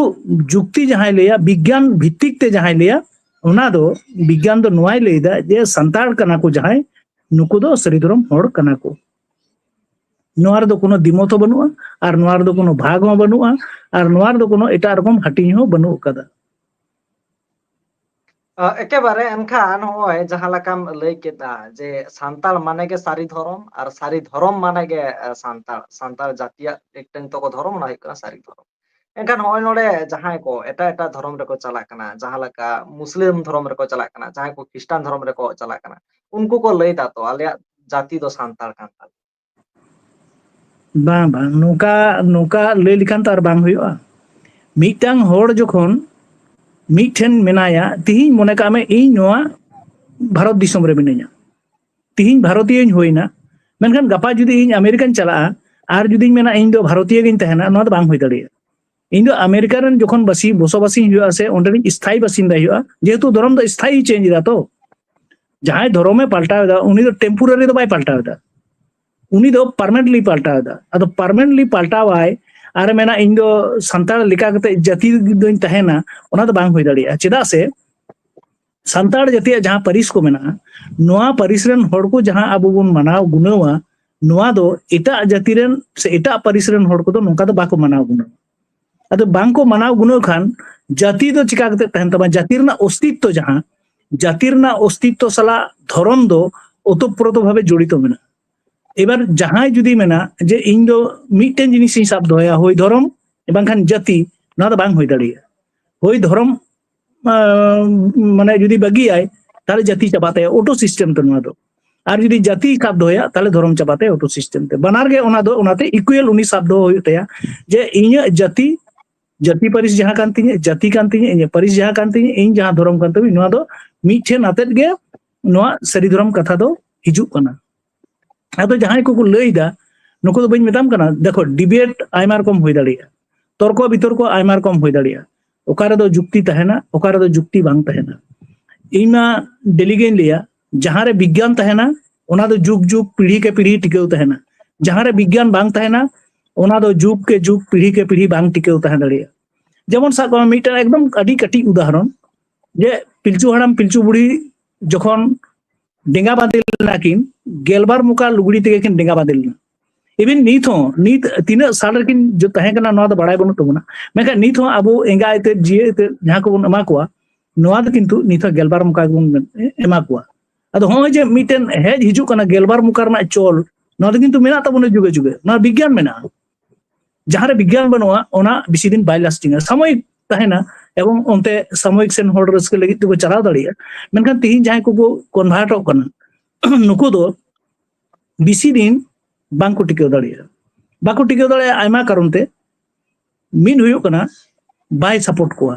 ᱡᱩᱠᱛᱤ ᱡᱟᱦᱟᱸᱭ ᱞᱟᱹᱭᱟ, ᱵᱤᱜᱽᱜᱟᱱ ᱵᱷᱤᱛᱛᱤᱠ ᱛᱮ ᱡᱟᱦᱟᱸᱭ ᱞᱟᱹᱭᱟ, ᱚᱱᱟ ᱫᱚ, ᱵᱤᱜᱽᱜᱟᱱ ᱫᱚ ᱱᱚᱣᱟᱭ ᱞᱟᱹᱭᱫᱟ ᱡᱮ ᱥᱟᱱᱛᱟᱲ ᱠᱟᱱᱟ ᱠᱚ ᱡᱟᱦᱟᱸᱭ, ᱱᱩᱠᱩ ᱫᱚ ᱥᱟᱹᱨᱤ ᱫᱷᱚᱨᱚᱢ ᱦᱚᱲ ᱠᱟᱱᱟ ᱠᱚ᱾ ᱱᱚᱣᱟ ᱨᱮᱫᱚ ᱠᱳᱱᱳ ᱫᱤᱢᱚᱛ ᱦᱚᱸ ᱵᱟᱹᱱᱩᱜᱼᱟ, ᱟᱨ ᱱᱚᱣᱟ ᱨᱮᱫᱚ ᱠᱳᱱᱳ ᱵᱷᱟᱜᱽ ᱦᱚᱸ ᱵᱟᱹᱱᱩᱜᱼᱟ, ᱟᱨ ᱱᱚᱣᱟ ᱨᱮᱫᱚ ᱠᱳᱱᱳ ᱮᱴᱟᱜ ᱨᱚᱠᱚᱢ ᱦᱟᱹᱴᱤᱧ ᱦᱚᱸ ᱵᱟᱹᱱᱩᱜ ᱟᱠᱟᱫᱟ᱾ ᱮᱠᱮᱵᱟᱨᱮ᱾ ᱮᱱᱠᱷᱟᱱ ᱱᱚᱜᱼᱚᱭ ᱡᱟᱦᱟᱸ ᱞᱮᱠᱟᱢ ᱞᱟᱹᱭ ᱠᱮᱫᱟ ᱡᱮ ᱥᱟᱱᱛᱟᱲ ᱢᱟᱱᱮ ᱜᱮ ᱥᱟᱹᱨᱤ ᱫᱷᱚᱨᱚᱢ ᱟᱨ ᱥᱟᱹᱨᱤ ᱫᱷᱚᱨᱚᱢ ᱢᱟᱱᱮ ᱜᱮ ᱥᱟᱱᱛᱟᱲ, ᱥᱟᱱᱛᱟᱲ ᱡᱟᱹᱛᱤᱭᱟᱜ ᱢᱤᱫᱴᱟᱝ ᱛᱚᱠᱚ ᱫᱷᱚᱨᱚᱢ, ᱚᱱᱟ ᱦᱩᱭᱩᱜ ᱠᱟᱱᱟ ᱥᱟᱹᱨᱤ ᱫᱷᱚᱨᱚᱢ᱾ ᱮᱱᱠᱷᱟᱱ ᱱᱚᱜᱼᱚᱭ ᱱᱚᱰᱮ ᱡᱟᱦᱟᱸᱭ ᱠᱚ ᱮᱴᱟᱜ ᱮᱴᱟᱜ ᱫᱷᱚᱨᱚᱢ ᱨᱮᱠᱚ ᱪᱟᱞᱟᱜ ᱠᱟᱱᱟ, ᱡᱟᱦᱟᱸ ᱞᱮᱠᱟ ᱢᱩᱥᱞᱤᱢ ᱫᱷᱚᱨᱚᱢ ᱨᱮᱠᱚ ᱪᱟᱞᱟᱜ ᱠᱟᱱᱟ, ᱡᱟᱦᱟᱸᱭ ᱠᱚ ᱠᱷᱨᱤᱥᱴᱟᱱ ᱫᱷᱚᱨᱚᱢ ᱨᱮᱠᱚ ᱪᱟᱞᱟᱜ ᱠᱟᱱᱟ, ᱩᱱᱠᱩ ᱠᱚ ᱞᱟᱹᱭ ᱫᱟ ᱛᱚ ᱟᱞᱮᱭᱟᱜ ᱡᱟᱹᱛᱤ ᱫᱚ ᱥᱟᱱᱛᱟᱲ ᱠᱟᱱ ᱛᱟᱞᱮᱭᱟ᱾ ᱵᱟᱝ, ᱵᱟᱝ, ᱱᱚᱝᱠᱟ, ᱱᱚᱝᱠᱟ ᱞᱟᱹᱭ ᱞᱮᱠᱷᱟᱱ ᱛᱚ ᱟᱨ ᱵᱟᱝ ᱦᱩᱭᱩᱜᱼᱟ᱾ ᱢᱤᱫᱴᱟᱝ ᱦᱚᱲ ᱡᱚᱠᱷᱚᱱ ᱢᱤᱫᱴᱷᱮᱱ ᱢᱮᱱᱟᱭᱟ, ᱛᱤᱦᱤᱧ ᱢᱚᱱᱮ ᱠᱟᱜ ᱢᱮ ᱤᱧ ᱱᱚᱣᱟ ᱵᱷᱟᱨᱚᱛ ᱫᱤᱥᱚᱢ ᱨᱮ ᱢᱤᱱᱟᱹᱧᱟ, ᱛᱤᱦᱤᱧ ᱵᱷᱟᱨᱚᱛᱤᱭᱚᱧ ᱦᱩᱭᱱᱟ, ᱢᱮᱱᱠᱷᱟᱱ ᱜᱟᱯᱟ ᱡᱩᱫᱤ ᱤᱧ ᱟᱢᱮᱨᱤᱠᱟᱧ ᱪᱟᱞᱟᱜᱼᱟ ᱟᱨ ᱡᱩᱫᱤᱧ ᱢᱮᱱᱟ ᱤᱧ ᱫᱚ ᱵᱷᱟᱨᱚᱛᱤᱭᱚ ᱜᱤᱧ ᱛᱟᱦᱮᱱᱟ, ᱱᱚᱣᱟ ᱫᱚ ᱵᱟᱝ ᱦᱩᱭ ᱫᱟᱲᱮᱭᱟᱜᱼᱟ᱾ ᱤᱧ ᱫᱚ ᱟᱢᱮᱨᱤᱠᱟ ᱨᱮᱱ ᱡᱚᱠᱷᱚᱱ ᱵᱟᱥᱤ, ᱵᱚᱥᱚᱵᱟᱥᱤᱧ ᱦᱩᱭᱩᱜᱼᱟ ᱥᱮ ᱚᱸᱰᱮᱱᱤᱡ ᱥᱛᱷᱟᱭᱤ ᱵᱟᱥᱤᱱᱫᱟᱭ ᱦᱩᱭᱩᱜᱼᱟ, ᱡᱮᱦᱮᱛᱩ ᱫᱷᱚᱨᱚᱢ ᱫᱚ ᱥᱛᱷᱟᱭᱤ ᱪᱮᱧᱡᱽ ᱮᱫᱟ ᱛᱚ᱾ ᱡᱟᱦᱟᱸᱭ ᱫᱷᱚᱨᱚᱢᱮ ᱯᱟᱞᱴᱟᱣ ᱮᱫᱟ ᱩᱱᱤ ᱫᱚ ᱴᱮᱢᱯᱳᱨᱟᱨᱤ ᱫᱚ ᱵᱟᱭ ᱯᱟᱞᱴᱟᱣ ᱮᱫᱟ, ᱩᱱᱤ ᱫᱚ ᱯᱟᱨᱢᱟᱱᱮᱱᱴᱞᱤ ᱯᱟᱞᱴᱟᱣ ᱮᱫᱟ᱾ ᱟᱫᱚ ᱯᱟᱨᱢᱟᱱᱮᱱᱴᱞᱤ ᱯᱟᱞᱴᱟᱣᱟᱭ, ᱟᱨ ᱢᱮᱱᱟ ᱤᱧ ᱫᱚ ᱥᱟᱱᱛᱟᱲ ᱞᱮᱠᱟ ᱠᱟᱛᱮ ᱡᱟᱹᱛᱤ ᱫᱚᱧ ᱛᱟᱦᱮᱱᱟ, ᱚᱱᱟ ᱫᱚ ᱵᱟᱝ ᱦᱩᱭ ᱫᱟᱲᱮᱭᱟᱜᱼᱟ᱾ ᱪᱮᱫᱟᱜ ᱥᱮ ᱥᱟᱱᱛᱟᱲ ᱡᱟᱹᱛᱤᱭᱟᱜ ᱡᱟᱦᱟᱸ ᱯᱟᱹᱨᱤᱥ ᱠᱚ ᱢᱮᱱᱟᱜᱼᱟ, ᱱᱚᱣᱟ ᱯᱟᱹᱨᱤᱥ ᱨᱮᱱ ᱦᱚᱲ ᱠᱚ ᱡᱟᱦᱟᱸ ᱟᱵᱚ ᱵᱚᱱ ᱢᱟᱱᱟᱣ ᱜᱩᱱᱟᱹᱣᱟ, ᱱᱚᱣᱟ ᱫᱚ ᱮᱴᱟᱜ ᱡᱟᱹᱛᱤ ᱨᱮᱱ ᱥᱮ ᱮᱴᱟᱜ ᱯᱟᱹᱨᱤᱥ ᱨᱮᱱ ᱦᱚᱲ ᱠᱚᱫᱚ ᱱᱚᱝᱠᱟ ᱫᱚ ᱵᱟᱠᱚ ᱢᱟᱱᱟᱣ ᱜᱩᱱᱟᱹᱣᱟ᱾ ᱟᱫᱚ ᱵᱟᱝ ᱠᱚ ᱢᱟᱱᱟᱣ ᱜᱩᱱᱟᱹᱣ ᱠᱷᱟᱱ ᱡᱟᱹᱛᱤ ᱫᱚ ᱪᱤᱠᱟ ᱠᱟᱛᱮ ᱛᱟᱦᱮᱱ ᱛᱟᱢᱟ? ᱡᱟᱹᱛᱤ ᱨᱮᱱᱟᱜ ᱚᱥᱛᱤᱛᱛᱚ, ᱡᱟᱦᱟᱸ ᱡᱟᱹᱛᱤ ᱨᱮᱱᱟᱜ ᱚᱥᱛᱤᱛᱛᱚ ᱥᱟᱞᱟᱜ ᱫᱷᱚᱨᱚᱢ ᱫᱚ ᱳᱛᱚᱯᱨᱳᱛᱚ ᱵᱷᱟᱵᱮ ᱡᱚᱲᱤᱛᱚ ᱢᱮᱱᱟᱜᱼᱟ᱾ ᱮᱵᱟᱨ ᱡᱟᱦᱟᱸᱭ ᱡᱩᱫᱤ ᱢᱮᱱᱟ ᱡᱮ ᱤᱧ ᱫᱚ ᱢᱤᱫᱴᱮᱱ ᱡᱤᱱᱤᱥ ᱤᱧ ᱥᱟᱵ ᱫᱚᱦᱚᱭᱟ, ᱦᱳᱭ ᱫᱷᱚᱨᱚᱢ ᱵᱟᱝᱠᱷᱟᱱ ᱡᱟᱹᱛᱤ, ᱱᱚᱣᱟ ᱫᱚ ᱵᱟᱝ ᱦᱩᱭ ᱫᱟᱲᱮᱭᱟᱜᱼᱟ᱾ ᱦᱳᱭ ᱫᱷᱚᱨᱚᱢ, ᱟᱸ, ᱢᱟᱱᱮ ᱡᱩᱫᱤ ᱵᱟᱹᱜᱤᱭᱟᱭ, ᱛᱟᱦᱞᱮ ᱡᱟᱹᱛᱤ ᱪᱟᱵᱟᱜ ᱛᱟᱭᱟ, ᱚᱴᱳ ᱥᱤᱥᱴᱮᱢ ᱛᱮ ᱱᱚᱣᱟ ᱫᱚ᱾ ᱟᱨ ᱡᱩᱫᱤ ᱡᱟᱹᱛᱤ ᱥᱟᱵ ᱫᱚᱦᱚᱭᱟ, ᱛᱟᱦᱞᱮ ᱫᱷᱚᱨᱚᱢ ᱪᱟᱵᱟᱜ ᱛᱟᱭᱟ ᱚᱴᱳ ᱥᱤᱥᱴᱮᱢ ᱛᱮ᱾ ᱵᱟᱱᱟᱨ ᱜᱮ ᱚᱱᱟ ᱫᱚ, ᱚᱱᱟᱛᱮ ᱤᱠᱩᱭᱟᱞ ᱩᱱᱤ ᱥᱟᱵ ᱫᱚᱦᱚ ᱦᱩᱭᱩᱜ ᱛᱟᱭᱟ ᱡᱮ ᱤᱧᱟᱹᱜ ᱡᱟᱹᱛᱤ, ᱡᱟᱹᱛᱤ ᱯᱟᱹᱨᱤᱥ ᱡᱟᱦᱟᱸ ᱠᱟᱱ ᱛᱤᱧᱟᱹ, ᱡᱟᱹᱛᱤ ᱠᱟᱱ ᱛᱤᱧᱟᱹ, ᱤᱧᱟᱹᱜ ᱯᱟᱹᱨᱤᱥ ᱡᱟᱦᱟᱸ ᱠᱟᱱ ᱛᱤᱧᱟᱹ, ᱤᱧ ᱡᱟᱦᱟᱸ ᱫᱷᱚᱨᱚᱢ ᱠᱟᱱ ᱛᱟᱹᱧ, ᱱᱚᱣᱟ ᱫᱚ ᱢᱤᱫᱴᱷᱮᱱ ᱟᱛᱮᱫ ᱜᱮ ᱱᱚᱣᱟ ᱥᱟᱹᱨᱤ ᱫᱷᱚᱨᱚᱢ ᱠᱟᱛᱷᱟ ᱫᱚ ᱦᱤᱡᱩᱜ ᱠᱟᱱᱟ᱾ ᱟᱫᱚ ᱡᱟᱦᱟᱸᱭ ᱠᱚᱠᱚ ᱞᱟᱹᱭ ᱮᱫᱟ, ᱱᱩᱠᱩ ᱫᱚ ᱵᱟᱹᱧ ᱢᱮᱛᱟᱢ ᱠᱟᱱᱟ, ᱫᱮᱠᱷᱚ, ᱰᱤᱵᱮᱴ ᱟᱭᱢᱟ ᱨᱚᱠᱚᱢ ᱦᱩᱭ ᱫᱟᱲᱮᱭᱟᱜᱼᱟ, ᱛᱚᱨᱠᱚ ᱵᱤᱛᱚᱨᱠᱚ ᱟᱭᱢᱟ ᱨᱚᱠᱚᱢ ᱦᱩᱭ ᱫᱟᱲᱮᱭᱟᱜᱼᱟ᱾ ᱚᱠᱟ ᱨᱮᱫᱚ ᱡᱩᱠᱛᱤ ᱛᱟᱦᱮᱱᱟ, ᱚᱠᱟ ᱨᱮᱫᱚ ᱡᱩᱠᱛᱤ ᱵᱟᱝ ᱛᱟᱦᱮᱱᱟ᱾ ᱤᱧ ᱢᱟ ᱰᱮᱞᱤ ᱜᱮᱧ ᱞᱟᱹᱭᱟ, ᱡᱟᱦᱟᱸ ᱨᱮ ᱵᱤᱜᱽᱜᱟᱱ ᱛᱟᱦᱮᱱᱟ, ᱚᱱᱟ ᱫᱚ ᱡᱩᱜᱽ ᱡᱩᱜᱽ, ᱯᱤᱲᱦᱤ ᱠᱮ ᱯᱤᱲᱦᱤ ᱴᱤᱠᱟᱹᱣ ᱛᱟᱦᱮᱱᱟ᱾ ᱡᱟᱦᱟᱸ ᱨᱮ ᱵᱤᱜᱽᱜᱟᱱ ᱵᱟᱝ ᱛᱟᱦᱮᱱᱟ, ᱚᱱᱟ ᱫᱚ ᱡᱩᱜᱽ ᱠᱮ ᱡᱩᱜᱽ, ᱯᱤᱲᱦᱤ ᱠᱮ ᱯᱤᱲᱦᱤ ᱵᱟᱝ ᱴᱤᱠᱟᱹᱣ ᱛᱟᱦᱮᱸ ᱫᱟᱲᱮᱭᱟᱜᱼᱟ᱾ ᱡᱮᱢᱚᱱ ᱥᱟᱵ ᱠᱟᱜ ᱢᱮ, ᱢᱤᱫᱴᱟᱝ ᱮᱠᱫᱚᱢ ᱟᱹᱰᱤ ᱠᱟᱹᱴᱤᱡ ᱩᱫᱟᱦᱚᱨᱚᱱ, ᱡᱮ ᱯᱤᱞᱪᱩ ᱦᱟᱲᱟᱢ ᱯᱤᱞᱪᱩ ᱵᱩᱲᱦᱤ ᱡᱚᱠᱷᱚᱱ ᱰᱮᱸᱜᱟ ᱵᱟᱸᱫᱮ ᱞᱮᱱᱟ ᱠᱤᱱ, ᱜᱮᱞᱵᱟᱨ ᱢᱚᱠᱟ ᱞᱩᱜᱽᱲᱤ ᱛᱮᱜᱮ ᱠᱤᱱ ᱰᱮᱸᱜᱟ ᱵᱟᱸᱫᱮ ᱞᱮᱱᱟ᱾ ᱤᱵᱷᱮᱱ ᱱᱤᱛ ᱦᱚᱸ, ᱱᱤᱛ ᱛᱤᱱᱟᱹᱜ ᱥᱟᱞ ᱨᱮᱠᱤᱱ ᱡᱚ-, ᱛᱟᱦᱮᱸ ᱠᱟᱱᱟ, ᱱᱚᱣᱟ ᱫᱚ ᱵᱟᱲᱟᱭ ᱵᱟᱹᱱᱩᱜ ᱛᱟᱵᱚᱱᱟ᱾ ᱢᱮᱱᱠᱷᱟᱱ ᱱᱤᱛ ᱦᱚᱸ ᱟᱵᱚ ᱮᱸᱜᱟ ᱟᱭᱛᱮᱫ, ᱡᱤᱭᱟᱹ ᱟᱭᱛᱮᱫ ᱡᱟᱦᱟᱸ ᱠᱚᱵᱚᱱ ᱮᱢᱟ ᱠᱚᱣᱟ, ᱱᱚᱣᱟ ᱫᱚ ᱠᱤᱱᱛᱩ ᱱᱤᱛ ᱦᱚᱸ ᱜᱮᱞᱵᱟᱨ ᱢᱚᱠᱟ ᱜᱮᱵᱚᱱ ᱮᱢᱟ ᱠᱚᱣᱟ᱾ ᱟᱫᱚ ᱦᱚᱸᱜᱼᱚᱭ ᱡᱮ ᱢᱤᱫᱴᱮᱱ ᱦᱮᱡ ᱦᱤᱡᱩᱜ ᱠᱟᱱᱟ ᱜᱮᱞᱵᱟᱨ ᱢᱚᱠᱟ ᱨᱮᱱᱟᱜ ᱪᱚᱞ, ᱱᱚᱣᱟ ᱫᱚ ᱠᱤᱱᱛᱩ ᱢᱮᱱᱟᱜ ᱛᱟᱵᱚᱱᱟ ᱡᱩᱜᱮ ᱡᱩᱜᱮ, ᱱᱚᱣᱟ ᱵᱤᱜᱽᱜᱟᱱ ᱢᱮᱱᱟᱜᱼᱟ᱾ ᱡᱟᱦᱟᱸ ᱨᱮ ᱵᱤᱜᱽᱜᱟᱱ ᱵᱟᱹᱱᱩᱜᱼᱟ, ᱚᱱᱟ ᱵᱮᱥᱤ ᱫᱤᱱ ᱵᱟᱭ ᱞᱟᱥᱴᱤᱝᱟ, ᱥᱟᱢᱚᱭᱤᱠ ᱛᱟᱦᱮᱱᱟ᱾ ᱮᱵᱚᱝ ᱚᱱᱛᱮ ᱥᱟᱢᱚᱭᱤᱠ ᱥᱮᱱ ᱦᱚᱲ ᱨᱟᱹᱥᱠᱟᱹ ᱞᱟᱹᱜᱤᱫ ᱛᱮᱠᱚ ᱪᱟᱞᱟᱣ ᱫᱟᱲᱮᱭᱟᱜᱼᱟ, ᱢᱮᱱᱠᱷᱟᱱ ᱛᱤᱦᱤᱧ ᱡᱟᱦᱟᱸᱭ ᱠᱚᱠᱚ ᱠᱚᱱᱵᱷᱟᱨᱴᱚᱜ ᱠᱟᱱᱟ, ᱱᱩᱠᱩ ᱫᱚ ᱵᱮᱥᱤ ᱫᱤᱱ ᱵᱟᱝᱠᱚ ᱴᱤᱠᱟᱹᱣ ᱫᱟᱲᱮᱭᱟᱜᱼᱟ᱾ ᱵᱟᱠᱚ ᱴᱤᱠᱟᱹᱣ ᱫᱟᱲᱮᱭᱟᱜᱼᱟ ᱟᱭᱢᱟ ᱠᱟᱨᱚᱱ ᱛᱮ᱾ ᱢᱤᱫ ᱦᱩᱭᱩᱜ ᱠᱟᱱᱟ, ᱵᱟᱭ ᱥᱟᱯᱳᱨᱴ ᱠᱚᱣᱟ᱾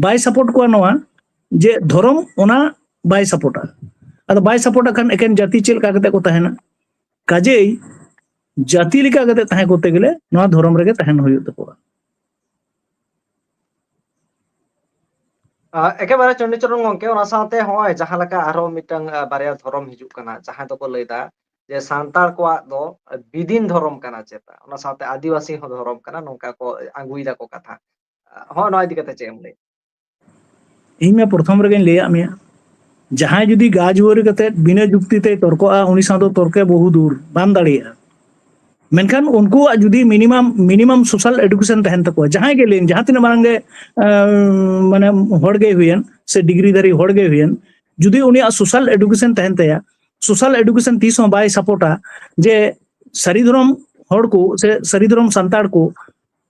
ᱵᱟᱭ ᱥᱟᱯᱳᱨᱴ ᱠᱚᱣᱟ ᱱᱚᱣᱟ ᱡᱮ ᱫᱷᱚᱨᱚᱢ ᱚᱱᱟ ᱵᱟᱭ ᱥᱟᱯᱳᱨᱴᱟ᱾ ᱟᱫᱚ ᱵᱟᱭ ᱥᱟᱯᱳᱨᱴᱟ ᱠᱷᱟᱱ ᱮᱠᱮᱱ ᱡᱟᱹᱛᱤ ᱪᱮᱫ ᱞᱮᱠᱟ ᱠᱟᱛᱮ ᱠᱚ ᱛᱟᱦᱮᱱᱟ? ᱠᱟᱡᱮᱭ ᱡᱟᱹᱛᱤ ᱞᱮᱠᱟ ᱠᱟᱛᱮ ᱛᱟᱦᱮᱸ ᱠᱚᱨᱛᱮ ᱜᱮᱞᱮ ᱱᱚᱣᱟ ᱫᱷᱚᱨᱚᱢ ᱨᱮᱜᱮ ᱛᱟᱦᱮᱱ ᱦᱩᱭᱩᱜ ᱛᱟᱠᱚᱣᱟ᱾ ᱟᱸ, ᱮᱠᱮᱵᱟᱨᱮ ᱪᱚᱱᱰᱤᱪᱚᱨᱚᱱ ᱜᱚᱝᱠᱮ, ᱚᱱᱟ ᱥᱟᱶᱛᱮ ᱦᱚᱸᱜᱼᱚᱭ ᱡᱟᱦᱟᱸ ᱞᱮᱠᱟ ᱟᱨᱦᱚᱸ ᱢᱤᱫᱴᱟᱝ, ᱟᱸ, ᱵᱟᱨᱭᱟ ᱫᱷᱚᱨᱚᱢ ᱦᱤᱡᱩᱜ ᱠᱟᱱᱟ, ᱡᱟᱦᱟᱸᱭ ᱫᱚᱠᱚ ᱞᱟᱹᱭᱫᱟ ᱡᱮ ᱥᱟᱱᱛᱟᱲ ᱠᱚᱣᱟᱜ ᱫᱚ ᱵᱤᱫᱤᱱ ᱫᱷᱚᱨᱚᱢ ᱠᱟᱱᱟ ᱪᱮᱛᱟ, ᱚᱱᱟ ᱥᱟᱶᱛᱮ ᱟᱹᱫᱤᱵᱟᱹᱥᱤ ᱦᱚᱸ ᱫᱷᱚᱨᱚᱢ ᱠᱟᱱᱟ, ᱱᱚᱝᱠᱟ ᱠᱚ ᱟᱹᱜᱩᱭ ᱫᱟᱠᱚ ᱠᱟᱛᱷᱟ᱾ ᱦᱚᱸ, ᱱᱚᱣᱟ ᱤᱫᱤ ᱠᱟᱛᱮ ᱪᱮᱫ ᱮᱢ ᱞᱟᱹᱭᱟ? ᱤᱧ ᱢᱟ ᱯᱨᱚᱛᱷᱚᱢ ᱨᱮᱜᱮᱧ ᱞᱟᱹᱭᱟᱫ ᱢᱮᱭᱟ, ᱡᱟᱦᱟᱸᱭ ᱡᱩᱫᱤ ᱜᱟ ᱡᱩᱣᱟᱹᱨᱤ ᱠᱟᱛᱮ ᱵᱤᱱᱟᱹ ᱡᱩᱠᱛᱤ ᱛᱮᱭ ᱛᱚᱨᱠᱚᱜᱼᱟ, ᱩᱱᱤ ᱥᱟᱶ ᱫᱚ ᱛᱚᱨᱠᱮ ᱵᱚᱦᱩ ᱫᱩᱨ, ᱵᱟᱢ ᱫᱟᱲᱮᱭᱟᱜᱼᱟ᱾ ᱢᱮᱱᱠᱷᱟᱱ ᱩᱱᱠᱩᱣᱟᱜ ᱡᱩᱫᱤ ᱢᱤᱱᱤᱢᱟᱢ ᱢᱤᱱᱤᱢᱟᱢ ᱥᱳᱥᱟᱞ ᱮᱰᱩᱠᱮᱥᱚᱱ ᱛᱟᱦᱮᱱ ᱛᱟᱠᱚᱣᱟ, ᱡᱟᱦᱟᱸᱭ ᱜᱮ ᱞᱟᱹᱭᱮᱱ, ᱡᱟᱦᱟᱸ ᱛᱤᱱᱟᱹᱜ ᱢᱟᱨᱟᱝ ᱜᱮ ᱟᱸ, ᱢᱟᱱᱮ ᱦᱚᱲ ᱜᱮ ᱦᱩᱭᱮᱱ ᱥᱮ ᱰᱤᱜᱽᱨᱤ ᱫᱷᱟᱨᱤ ᱦᱚᱲ ᱜᱮ ᱦᱩᱭᱮᱱ, ᱡᱩᱫᱤ ᱩᱱᱤᱭᱟᱜ ᱥᱳᱥᱟᱞ ᱮᱰᱩᱠᱮᱥᱚᱱ ᱛᱟᱦᱮᱱ ᱛᱟᱭᱟ, ᱥᱳᱥᱟᱞ ᱮᱰᱩᱠᱮᱥᱚᱱ ᱛᱤᱥ ᱦᱚᱸ ᱵᱟᱭ ᱥᱟᱯᱳᱨᱴᱟ ᱡᱮ ᱥᱟᱹᱨᱤ ᱫᱷᱚᱨᱚᱢ ᱦᱚᱲ ᱠᱚ ᱥᱮ ᱥᱟᱹᱨᱤ ᱫᱷᱚᱨᱚᱢ ᱥᱟᱱᱛᱟᱲ ᱠᱚ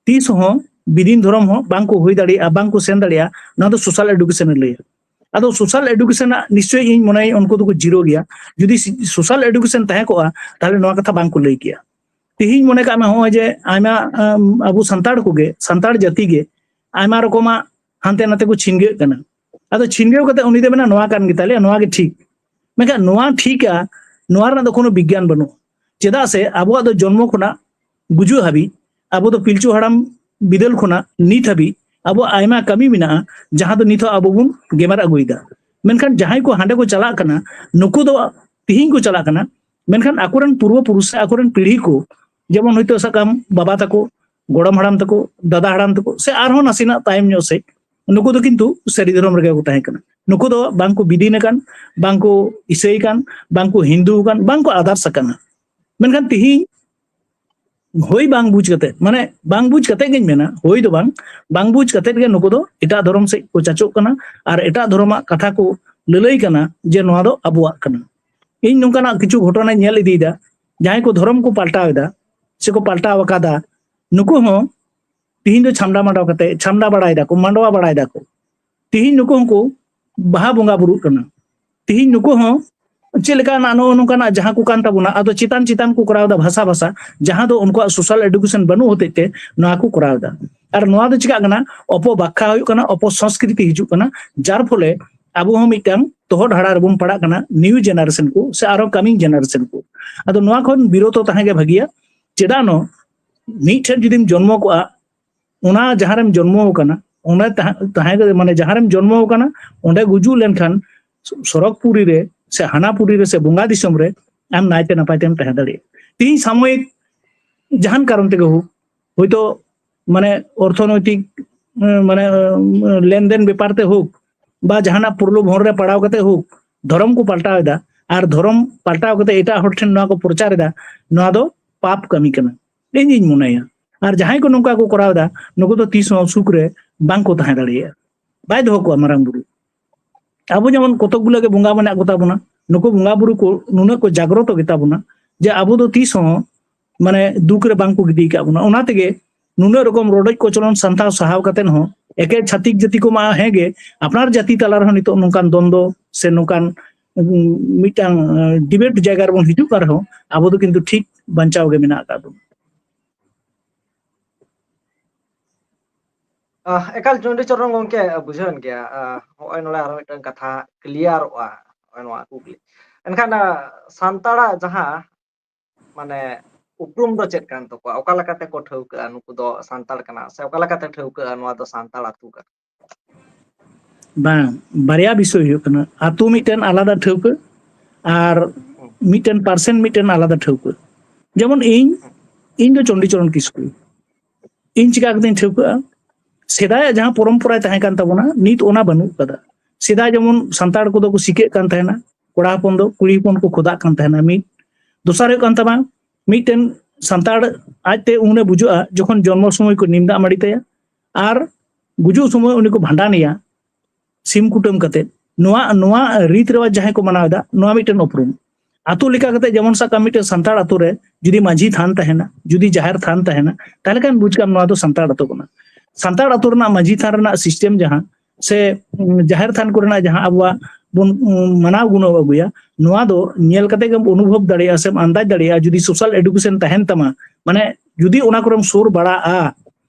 ᱛᱤᱥ ᱦᱚᱸ ᱵᱤᱫᱤᱱ ᱫᱷᱚᱨᱚᱢ ᱦᱚᱸ ᱵᱟᱝ ᱠᱚ ᱦᱩᱭ ᱫᱟᱲᱮᱭᱟᱜᱼᱟ, ᱵᱟᱝ ᱠᱚ ᱥᱮᱱ ᱫᱟᱲᱮᱭᱟᱜᱼᱟ, ᱱᱚᱣᱟ ᱫᱚ ᱥᱳᱥᱟᱞ ᱮᱰᱩᱠᱮᱥᱚᱱ ᱮ ᱞᱟᱹᱭᱟ᱾ ᱟᱫᱚ ᱥᱳᱥᱟᱞ ᱮᱰᱩᱠᱮᱥᱚᱱ ᱨᱮᱱᱟᱜ ᱱᱤᱥᱪᱚᱭ ᱤᱧ ᱢᱚᱱᱮᱭᱟ ᱩᱱᱠᱩ ᱫᱚᱠᱚ ᱡᱤᱨᱳ ᱜᱮᱭᱟ᱾ ᱡᱩᱫᱤ ᱥᱳᱥᱟᱞ ᱮᱰᱩᱠᱮᱥᱚᱱ ᱛᱟᱦᱮᱸ ᱠᱚᱜᱼᱟ, ᱛᱟᱦᱚᱞᱮ ᱱᱚᱣᱟ ᱠᱟᱛᱷᱟ ᱵᱟᱝ ᱠᱚ ᱞᱟᱹᱭ ᱠᱮᱭᱟ᱾ ᱛᱮᱦᱮᱧ ᱢᱚᱱᱮ ᱠᱟᱜ ᱢᱮ, ᱱᱚᱜᱼᱚᱭ ᱡᱮ ᱟᱭᱢᱟ ᱟᱢ, ᱟᱵᱚ ᱥᱟᱱᱛᱟᱲ ᱠᱚᱜᱮ, ᱥᱟᱱᱛᱟᱲ ᱡᱟᱹᱛᱤ ᱜᱮ ᱟᱭᱢᱟ ᱨᱚᱠᱚᱢᱟᱜ ᱦᱟᱱᱛᱮ ᱱᱟᱛᱮ ᱠᱚ ᱪᱷᱤᱱᱜᱟᱹᱜ ᱠᱟᱱᱟ᱾ ᱟᱫᱚ ᱪᱷᱤᱱᱜᱟᱹᱣ ᱠᱟᱛᱮ ᱩᱱᱤ ᱫᱚ ᱢᱮᱱᱟ ᱱᱚᱣᱟ ᱠᱟᱱ ᱜᱮᱛᱟᱞᱮᱭᱟ, ᱱᱚᱣᱟ ᱜᱮ ᱴᱷᱤᱠ᱾ ᱢᱮᱱᱠᱷᱟᱱ ᱱᱚᱣᱟ ᱴᱷᱤᱠᱟ, ᱱᱚᱣᱟ ᱨᱮᱱᱟᱜ ᱫᱚ ᱠᱳᱱᱳ ᱵᱤᱜᱽᱜᱟᱱ ᱵᱟᱹᱱᱩᱜᱼᱟ᱾ ᱪᱮᱫᱟᱜ ᱥᱮ ᱟᱵᱚᱣᱟᱜ ᱫᱚ ᱡᱚᱱᱢᱚ ᱠᱷᱚᱱᱟᱜ ᱜᱩᱡᱩᱜ ᱦᱟᱹᱵᱤᱡ, ᱟᱵᱚ ᱫᱚ ᱯᱤᱞᱪᱩ ᱦᱟᱲᱟᱢ ᱵᱤᱫᱟᱹᱞ ᱠᱷᱚᱱᱟᱜ ᱱᱤᱛ ᱦᱟᱹᱵᱤᱡ ᱟᱵᱚᱣᱟᱜ ᱟᱭᱢᱟ ᱠᱟᱹᱢᱤ ᱢᱮᱱᱟᱜᱼᱟ, ᱡᱟᱦᱟᱸ ᱫᱚ ᱱᱤᱛ ᱦᱚᱸ ᱟᱵᱚ ᱵᱚᱱ ᱜᱮᱢᱮᱨ ᱟᱹᱜᱩᱭᱮᱫᱟ᱾ ᱢᱮᱱᱠᱷᱟᱱ ᱡᱟᱦᱟᱸᱭ ᱠᱚ ᱦᱟᱸᱰᱮ ᱠᱚ ᱪᱟᱞᱟᱜ ᱠᱟᱱᱟ, ᱱᱩᱠᱩ ᱫᱚ ᱛᱤᱦᱤᱧ ᱠᱚ ᱪᱟᱞᱟᱜ ᱠᱟᱱᱟ, ᱢᱮᱱᱠᱷᱟᱱ ᱟᱠᱚᱨᱮᱱ ᱯᱩᱨᱵᱚ ᱯᱩᱨᱩᱥ ᱥᱮ ᱟᱠᱚᱨᱮᱱ ᱯᱤᱲᱦᱤ ᱠᱚ, ᱡᱮᱢᱚᱱ ᱦᱚᱭᱛᱳ ᱥᱟᱵ ᱠᱟᱜ ᱢᱮ ᱵᱟᱵᱟ ᱛᱟᱠᱚ, ᱜᱚᱲᱚᱢ ᱦᱟᱲᱟᱢ ᱛᱟᱠᱚ, ᱫᱟᱫᱟ ᱦᱟᱲᱟᱢ ᱛᱟᱠᱚ, ᱥᱮ ᱟᱨᱦᱚᱸ ᱱᱟᱥᱮᱱᱟᱜ ᱛᱟᱭᱚᱢ ᱧᱚᱜ ᱥᱮᱫ, ᱱᱩᱠᱩ ᱫᱚ ᱠᱤᱱᱛᱩ ᱥᱟᱹᱨᱤ ᱫᱷᱚᱨᱚᱢ ᱨᱮᱜᱮ ᱠᱚ ᱛᱟᱦᱮᱸ ᱠᱟᱱᱟ᱾ ᱱᱩᱠᱩ ᱫᱚ ᱵᱟᱝ ᱠᱚ ᱵᱤᱫᱤᱱ ᱟᱠᱟᱱ, ᱵᱟᱝ ᱠᱚ ᱤᱥᱟᱹᱭ ᱟᱠᱟᱱ, ᱵᱟᱝ ᱠᱚ ᱟᱫᱟᱨᱥ ᱟᱠᱟᱱᱟ᱾ ᱢᱮᱱᱠᱷᱟᱱ ᱛᱤᱦᱤᱧ ᱦᱳᱭ ᱵᱟᱝ ᱵᱩᱡᱽ ᱠᱟᱛᱮ, ᱢᱟᱱᱮ ᱵᱟᱝ ᱵᱩᱡᱽ ᱠᱟᱛᱮ ᱜᱤᱧ ᱢᱮᱱᱟ, ᱦᱳᱭ ᱫᱚ ᱵᱟᱝ, ᱵᱟᱝ ᱵᱩᱡᱽ ᱠᱟᱛᱮ ᱜᱮ ᱱᱩᱠᱩ ᱫᱚ ᱮᱴᱟᱜ ᱫᱷᱚᱨᱚᱢ ᱥᱮᱫ ᱠᱚ ᱪᱟᱪᱚᱜ ᱠᱟᱱᱟ᱾ ᱟᱨ ᱮᱴᱟᱜ ᱫᱷᱚᱨᱚᱢᱟᱜ ᱠᱟᱛᱷᱟ ᱠᱚ ᱞᱟᱹᱞᱟᱹᱭ ᱠᱟᱱᱟ ᱡᱮ ᱱᱚᱣᱟ ᱫᱚ ᱟᱵᱚᱣᱟᱜ ᱠᱟᱱᱟ᱾ ᱤᱧ ᱱᱚᱝᱠᱟᱱᱟᱜ ᱠᱤᱪᱷᱩ ᱜᱷᱚᱴᱚᱱᱟᱧ ᱧᱮᱞ ᱤᱫᱤᱭᱮᱫᱟ, ᱡᱟᱦᱟᱸᱭ ᱠᱚ ᱫᱷᱚᱨᱚᱢ ᱠᱚ ᱯᱟᱞᱴᱟᱣ ᱮᱫᱟ ᱥᱮᱠᱚ ᱯᱟᱞᱴᱟᱣ ᱟᱠᱟᱫᱟ, ᱱᱩᱠᱩ ᱦᱚᱸ ᱛᱤᱦᱤᱧ ᱫᱚ ᱪᱷᱟᱢᱰᱟ ᱢᱟᱰᱣᱟ ᱠᱟᱛᱮ, ᱪᱷᱟᱢᱰᱟ ᱵᱟᱲᱟᱭ ᱫᱟᱠᱚ, ᱢᱟᱰᱣᱟ ᱵᱟᱲᱟᱭ ᱫᱟᱠᱚ᱾ ᱛᱤᱦᱤᱧ ᱱᱩᱠᱩ ᱦᱚᱸᱠᱚ ᱵᱟᱦᱟ ᱵᱚᱸᱜᱟ ᱵᱩᱨᱩᱜ ᱠᱟᱱᱟ᱾ ᱛᱤᱦᱤᱧ ᱱᱩᱠᱩ ᱦᱚᱸ ᱪᱮᱫ ᱞᱮᱠᱟᱱᱟᱜ ᱱᱚᱜᱼᱚ ᱱᱚᱝᱠᱟᱱᱟᱜ ᱡᱟᱦᱟᱸ ᱠᱚ ᱠᱟᱱ ᱛᱟᱵᱚᱱᱟ, ᱟᱫᱚ ᱪᱮᱛᱟᱱ ᱪᱮᱛᱟᱱ ᱠᱚ ᱠᱚᱨᱟᱣ ᱮᱫᱟ ᱵᱷᱟᱥᱟ ᱵᱷᱟᱥᱟ, ᱡᱟᱦᱟᱸ ᱫᱚ ᱩᱱᱠᱩᱣᱟᱜ ᱥᱳᱥᱟᱞ ᱮᱰᱩᱠᱮᱥᱚᱱ ᱵᱟᱹᱱᱩᱜ ᱦᱚᱛᱮᱡ ᱛᱮ ᱱᱚᱣᱟ ᱠᱚ ᱠᱚᱨᱟᱣ ᱮᱫᱟ᱾ ᱟᱨ ᱱᱚᱣᱟ ᱫᱚ ᱪᱤᱠᱟᱜ ᱠᱟᱱᱟ? ᱚᱯᱚᱵᱟᱠᱠᱷᱟ ᱦᱩᱭᱩᱜ ᱠᱟᱱᱟ, ᱚᱯᱚ ᱥᱚᱝᱥᱠᱨᱤᱛᱤ ᱦᱤᱡᱩᱜ ᱠᱟᱱᱟ, ᱡᱟᱨ ᱯᱷᱚᱞᱮ ᱟᱵᱚ ᱦᱚᱸ ᱢᱤᱫᱴᱟᱝ ᱛᱚᱦᱚᱫ ᱦᱟᱲᱟ ᱨᱮᱵᱚᱱ ᱯᱟᱲᱟᱜ ᱠᱟᱱᱟ, ᱱᱤᱭᱩ ᱡᱮᱱᱟᱨᱮᱥᱚᱱ ᱠᱚ ᱥᱮ ᱟᱨᱚ ᱠᱟᱢᱤᱝ ᱡᱮᱱᱟᱨᱮᱥᱚᱱ ᱠᱚ᱾ ᱟᱫᱚ ᱱᱚᱣᱟ ᱠᱷᱚᱱ ᱵᱤᱨᱚᱛᱚ ᱛᱟᱦᱮᱸ ᱜᱮ ᱵᱷᱟᱹᱜᱤᱭᱟ᱾ ᱪᱮᱫᱟᱜ ᱱᱚ ᱢᱤᱫ ᱴᱷᱮᱱ ᱡᱩᱫᱤᱢ ᱡᱚᱱᱢᱚ ᱠᱚᱜᱼᱟ, ᱚᱱᱟ ᱡᱟᱦᱟᱸ ᱨᱮᱢ ᱡᱚᱱᱢᱚ ᱟᱠᱟᱱᱟ, ᱚᱸᱰᱮ ᱛᱟᱦᱮᱸ, ᱛᱟᱦᱮᱸ ᱠᱟᱛᱮ, ᱢᱟᱱᱮ ᱡᱟᱦᱟᱸ ᱨᱮᱢ ᱡᱚᱱᱢᱚ ᱟᱠᱟᱱᱟ, ᱚᱸᱰᱮ ᱜᱩᱡᱩᱜ ᱞᱮᱱᱠᱷᱟᱱ ᱥᱚᱨᱚᱜᱽ ᱯᱩᱨᱤ ᱨᱮ ᱥᱮ ᱦᱟᱱᱟ ᱯᱩᱨᱤ ᱨᱮ ᱥᱮ ᱵᱚᱸᱜᱟ ᱫᱤᱥᱚᱢ ᱨᱮ ᱟᱢ ᱱᱟᱭᱛᱮ ᱱᱟᱯᱟᱭ ᱛᱮᱢ ᱛᱟᱦᱮᱸ ᱫᱟᱲᱮᱭᱟᱜᱼᱟ᱾ ᱛᱤᱦᱤᱧ ᱥᱟᱢᱚᱭᱤᱠ ᱡᱟᱦᱟᱱ ᱠᱟᱨᱚᱱ ᱛᱮᱜᱮ ᱦᱳᱠ, ᱦᱳᱭᱛᱳ ᱢᱟᱱᱮ ᱚᱨᱛᱷᱚᱱᱳᱭᱛᱤᱠ, ᱮᱸ, ᱢᱟᱱᱮ, ᱮᱸ, ᱞᱮᱱᱫᱮᱱ ᱵᱮᱯᱟᱨ ᱛᱮ ᱦᱳᱠ, ᱵᱟ ᱡᱟᱦᱟᱱᱟᱜ ᱯᱨᱚᱞᱳᱵᱷᱚᱱ ᱨᱮ ᱯᱟᱲᱟᱣ ᱠᱟᱛᱮ ᱦᱳᱠ, ᱫᱷᱚᱨᱚᱢ ᱠᱚ ᱯᱟᱞᱴᱟᱣ ᱮᱫᱟ᱾ ᱟᱨ ᱫᱷᱚᱨᱚᱢ ᱯᱟᱞᱴᱟᱣ ᱠᱟᱛᱮ ᱮᱴᱟᱜ ᱦᱚᱲ ᱴᱷᱮᱱ ᱱᱚᱣᱟ ᱠᱚ ᱯᱨᱚᱪᱟᱨ ᱮᱫᱟ, ᱱᱚᱣᱟ ᱫᱚ ᱯᱟᱯ ᱠᱟᱹᱢᱤ ᱠᱟᱱᱟ, ᱤᱧᱤᱧ ᱢᱚᱱᱮᱭᱟ᱾ ᱟᱨ ᱡᱟᱦᱟᱸᱭ ᱠᱚ ᱱᱚᱝᱠᱟ ᱠᱚ ᱠᱚᱨᱟᱣ ᱮᱫᱟ, ᱱᱩᱠᱩ ᱫᱚ ᱛᱤᱥ ᱦᱚᱸ ᱥᱩᱠ ᱨᱮ ᱵᱟᱝ ᱠᱚ ᱛᱟᱦᱮᱸ ᱫᱟᱲᱮᱭᱟᱜᱼᱟ᱾ ᱵᱟᱭ ᱫᱚᱦᱚ ᱠᱚᱣᱟ ᱢᱟᱨᱟᱝ ᱵᱩᱨᱩ᱾ ᱟᱵᱚ ᱡᱮᱢᱚᱱ ᱠᱚᱛᱚᱠ ᱜᱩᱞᱟ ᱜᱮ ᱵᱚᱸᱜᱟ ᱢᱮᱱᱟᱜ ᱠᱚᱛᱟ ᱵᱚᱱᱟ, ᱱᱩᱠᱩ ᱵᱚᱸᱜᱟ ᱵᱩᱨᱩ ᱠᱚ ᱱᱩᱱᱟᱹᱜ ᱠᱚ ᱡᱟᱜᱽᱨᱚᱛᱚ ᱜᱮᱛᱟ ᱵᱚᱱᱟ ᱡᱮ ᱟᱵᱚ ᱫᱚ ᱛᱤᱥ ᱦᱚᱸ ᱢᱟᱱᱮ ᱫᱩᱠ ᱨᱮ ᱵᱟᱝ ᱠᱚ ᱜᱤᱰᱤ ᱟᱠᱟᱫ ᱵᱚᱱᱟ᱾ ᱚᱱᱟ ᱛᱮᱜᱮ ᱱᱩᱱᱟᱹᱜ ᱨᱚᱠᱚᱢ ᱨᱚᱰᱚᱡ ᱠᱚᱪᱞᱚᱱ ᱥᱟᱱᱛᱟᱣ ᱥᱟᱦᱟᱣ ᱠᱟᱛᱮ ᱦᱚᱸ ᱮᱠᱮᱱ ᱪᱷᱟᱹᱛᱤᱠ ᱡᱟᱹᱛᱤ ᱠᱚᱢᱟ ᱦᱮᱸ ᱜᱮ, ᱟᱯᱱᱟᱨ ᱡᱟᱹᱛᱤ ᱛᱟᱞᱟ ᱨᱮᱦᱚᱸ ᱱᱤᱛᱚᱜ ᱱᱚᱝᱠᱟᱱ ᱫᱚᱱᱫᱚ ᱥᱮ ᱱᱚᱝᱠᱟᱱ, ᱩᱸ, ᱢᱤᱫᱴᱟᱝ, ᱟᱸ, ᱰᱤᱵᱮᱴ ᱡᱟᱭᱜᱟ ᱨᱮᱵᱚᱱ ᱦᱤᱡᱩᱜ ᱠᱟᱱ ᱨᱮᱦᱚᱸ ᱟᱵᱚ ᱫᱚ ᱠᱤᱱᱛᱩ ᱴᱷᱤᱠ ᱵᱟᱧᱪᱟᱣ ᱜᱮ ᱢᱮᱱᱟᱜ ᱟᱠᱟᱫ ᱵᱚᱱᱟ᱾ ᱟᱦ, ᱮᱠᱟᱞ ᱪᱚᱱᱰᱤ ᱪᱚᱨᱚᱱ ᱜᱚᱢᱠᱮ, ᱵᱩᱡᱷᱟᱹᱣᱮᱱ ᱜᱮᱭᱟ᱾ ᱟᱦ, ᱦᱚᱸᱜᱼᱚᱭ ᱱᱚᱰᱮ ᱟᱨᱚ ᱢᱤᱫᱴᱟᱝ ᱠᱟᱛᱷᱟ ᱠᱞᱤᱭᱟᱨᱚᱜᱼᱟ, ᱦᱚᱸᱜᱼᱚᱭ ᱱᱚᱣᱟ ᱠᱩᱠᱞᱤ᱾ ᱮᱱᱠᱷᱟᱱ, ᱟᱦ, ᱥᱟᱱᱛᱟᱲᱟᱜ ᱡᱟᱦᱟᱸ ᱢᱟᱱᱮ ᱩᱯᱨᱩᱢ ᱫᱚ ᱪᱮᱫ ᱠᱟᱱ ᱛᱟᱠᱚᱣᱟ? ᱚᱠᱟ ᱞᱮᱠᱟᱛᱮ ᱠᱚ ᱴᱷᱟᱹᱣᱠᱟᱹᱜᱼᱟ ᱱᱩᱠᱩ ᱫᱚ ᱥᱟᱱᱛᱟᱲ ᱠᱟᱱᱟ, ᱥᱮ ᱚᱠᱟ ᱞᱮᱠᱟᱛᱮ ᱴᱷᱟᱹᱣᱠᱟᱹᱜᱼᱟ ᱱᱚᱣᱟ ᱫᱚ ᱥᱟᱱᱛᱟᱲ ᱟᱹᱛᱩ ᱠᱟᱱᱟ? ᱵᱟᱝ, ᱵᱟᱨᱭᱟ ᱵᱤᱥᱚᱭ ᱦᱩᱭᱩᱜ ᱠᱟᱱᱟ, ᱟᱹᱛᱩ ᱢᱤᱫᱴᱮᱱ ᱟᱞᱟᱫᱟ ᱴᱷᱟᱹᱣᱠᱟᱹ ᱟᱨ ᱦᱩᱸ᱾ ᱢᱤᱫᱴᱮᱱ ᱯᱟᱨᱥᱮᱱ ᱢᱤᱫᱴᱮᱱ ᱟᱞᱟᱫᱟ ᱴᱷᱟᱹᱣᱠᱟᱹ᱾ ᱡᱮᱢᱚᱱ ᱤᱧ, ᱦᱩᱸ᱾ ᱤᱧ ᱫᱚ ᱪᱚᱱᱰᱤᱪᱚᱨᱚᱱ ᱠᱤᱥᱠᱩ, ᱤᱧ ᱪᱤᱠᱟ ᱠᱟᱛᱮᱧ ᱴᱷᱟᱹᱣᱠᱟᱹᱜᱼᱟ? ᱥᱮᱫᱟᱭᱟᱜ ᱡᱟᱦᱟᱸ ᱯᱚᱨᱚᱢᱯᱚᱨᱟᱭ ᱛᱟᱦᱮᱸ ᱠᱟᱱ ᱛᱟᱵᱚᱱᱟ, ᱱᱤᱛ ᱚᱱᱟ ᱵᱟᱹᱱᱩᱜ ᱠᱟᱫᱟ᱾ ᱥᱮᱫᱟᱭ ᱡᱮᱢᱚᱱ ᱥᱟᱱᱛᱟᱲ ᱠᱚᱫᱚ ᱠᱚ ᱥᱤᱠᱟᱹᱜ ᱠᱟᱱ ᱛᱟᱦᱮᱱᱟ, ᱠᱚᱲᱟ ᱦᱚᱯᱚᱱ ᱫᱚ ᱠᱩᱲᱤ ᱦᱚᱯᱚᱱ ᱠᱚ ᱠᱷᱚᱫᱟᱜ ᱠᱟᱱ ᱛᱟᱦᱮᱱᱟ᱾ ᱢᱤᱫ, ᱫᱚᱥᱟᱨ ᱦᱩᱭᱩᱜ ᱠᱟᱱ ᱛᱟᱢᱟ, ᱢᱤᱫᱴᱮᱱ ᱥᱟᱱᱛᱟᱲ ᱟᱡᱛᱮ ᱩᱱᱮ ᱵᱩᱡᱷᱟᱹᱜᱼᱟ ᱡᱚᱠᱷᱚᱱ ᱡᱚᱱᱢᱚ ᱥᱚᱢᱚᱭ ᱠᱚ ᱱᱤᱢ ᱫᱟᱜ ᱢᱟᱹᱰᱤ ᱛᱟᱭᱟ ᱟᱨ ᱜᱩᱡᱩᱜ ᱥᱚᱢᱚᱭ ᱩᱱᱤ ᱠᱚ ᱵᱷᱟᱸᱰᱟᱱᱮᱭᱟ ᱥᱤᱢ ᱠᱩᱴᱟᱹᱢ ᱠᱟᱛᱮ᱾ ᱱᱚᱣᱟ, ᱱᱚᱣᱟ ᱨᱤᱛ ᱨᱮᱣᱟᱡᱽ ᱡᱟᱦᱟᱸᱭ ᱠᱚ ᱢᱟᱱᱟᱣ ᱮᱫᱟ, ᱱᱚᱣᱟ ᱢᱤᱫᱴᱮᱱ ᱩᱯᱨᱩᱢ᱾ ᱟᱛᱳ ᱞᱮᱠᱟ ᱠᱟᱛᱮ ᱡᱮᱢᱚᱱ ᱥᱟᱵ ᱠᱟᱜ ᱢᱮ, ᱢᱤᱫᱴᱮᱱ ᱥᱟᱱᱛᱟᱲ ᱟᱛᱳ ᱨᱮ ᱡᱩᱫᱤ ᱢᱟᱹᱡᱷᱤ ᱛᱷᱟᱱ ᱛᱟᱦᱮᱱᱟ, ᱡᱩᱫᱤ ᱡᱟᱦᱮᱨ ᱛᱷᱟᱱ ᱛᱟᱦᱮᱱᱟ, ᱛᱟᱦᱚᱞᱮ ᱠᱷᱟᱱ ᱵᱩᱡᱽ ᱠᱟᱢ ᱱᱚᱣᱟ ᱫᱚ ᱥᱟᱱᱛᱟᱲ ᱟᱛᱳ ᱠᱟᱱᱟ᱾ ᱥᱟᱱᱛᱟᱲ ᱟᱛᱳ ᱨᱮᱱᱟᱜ ᱢᱟᱹᱡᱷᱤ ᱛᱷᱟᱱ ᱨᱮᱱᱟᱜ ᱥᱤᱥᱴᱮᱢ ᱡᱟᱦᱟᱸ, ᱥᱮ, ᱩᱸ, ᱡᱟᱦᱮᱨ ᱛᱷᱟᱱ ᱠᱚᱨᱮᱱᱟᱜ ᱡᱟᱦᱟᱸ ᱟᱵᱚᱣᱟᱜ ᱵᱚᱱ, ᱩᱸ, ᱢᱟᱱᱟᱣ ᱜᱩᱱᱟᱹᱣ ᱟᱹᱜᱩᱭᱟ, ᱱᱚᱣᱟ ᱫᱚ ᱧᱮᱞ ᱠᱟᱛᱮ ᱜᱮᱢ ᱚᱱᱩᱵᱷᱚᱵ ᱫᱟᱲᱮᱭᱟᱜᱼᱟ ᱥᱮᱢ ᱟᱱᱫᱟᱡ ᱫᱟᱲᱮᱭᱟᱜᱼᱟ᱾ ᱡᱩᱫᱤ ᱥᱳᱥᱟᱞ ᱮᱰᱩᱠᱮᱥᱚᱱ ᱛᱟᱦᱮᱱ ᱛᱟᱢᱟ, ᱢᱟᱱᱮ ᱡᱩᱫᱤ ᱚᱱᱟ ᱠᱚᱨᱮᱢ ᱥᱩᱨ ᱵᱟᱲᱟᱜᱼᱟ,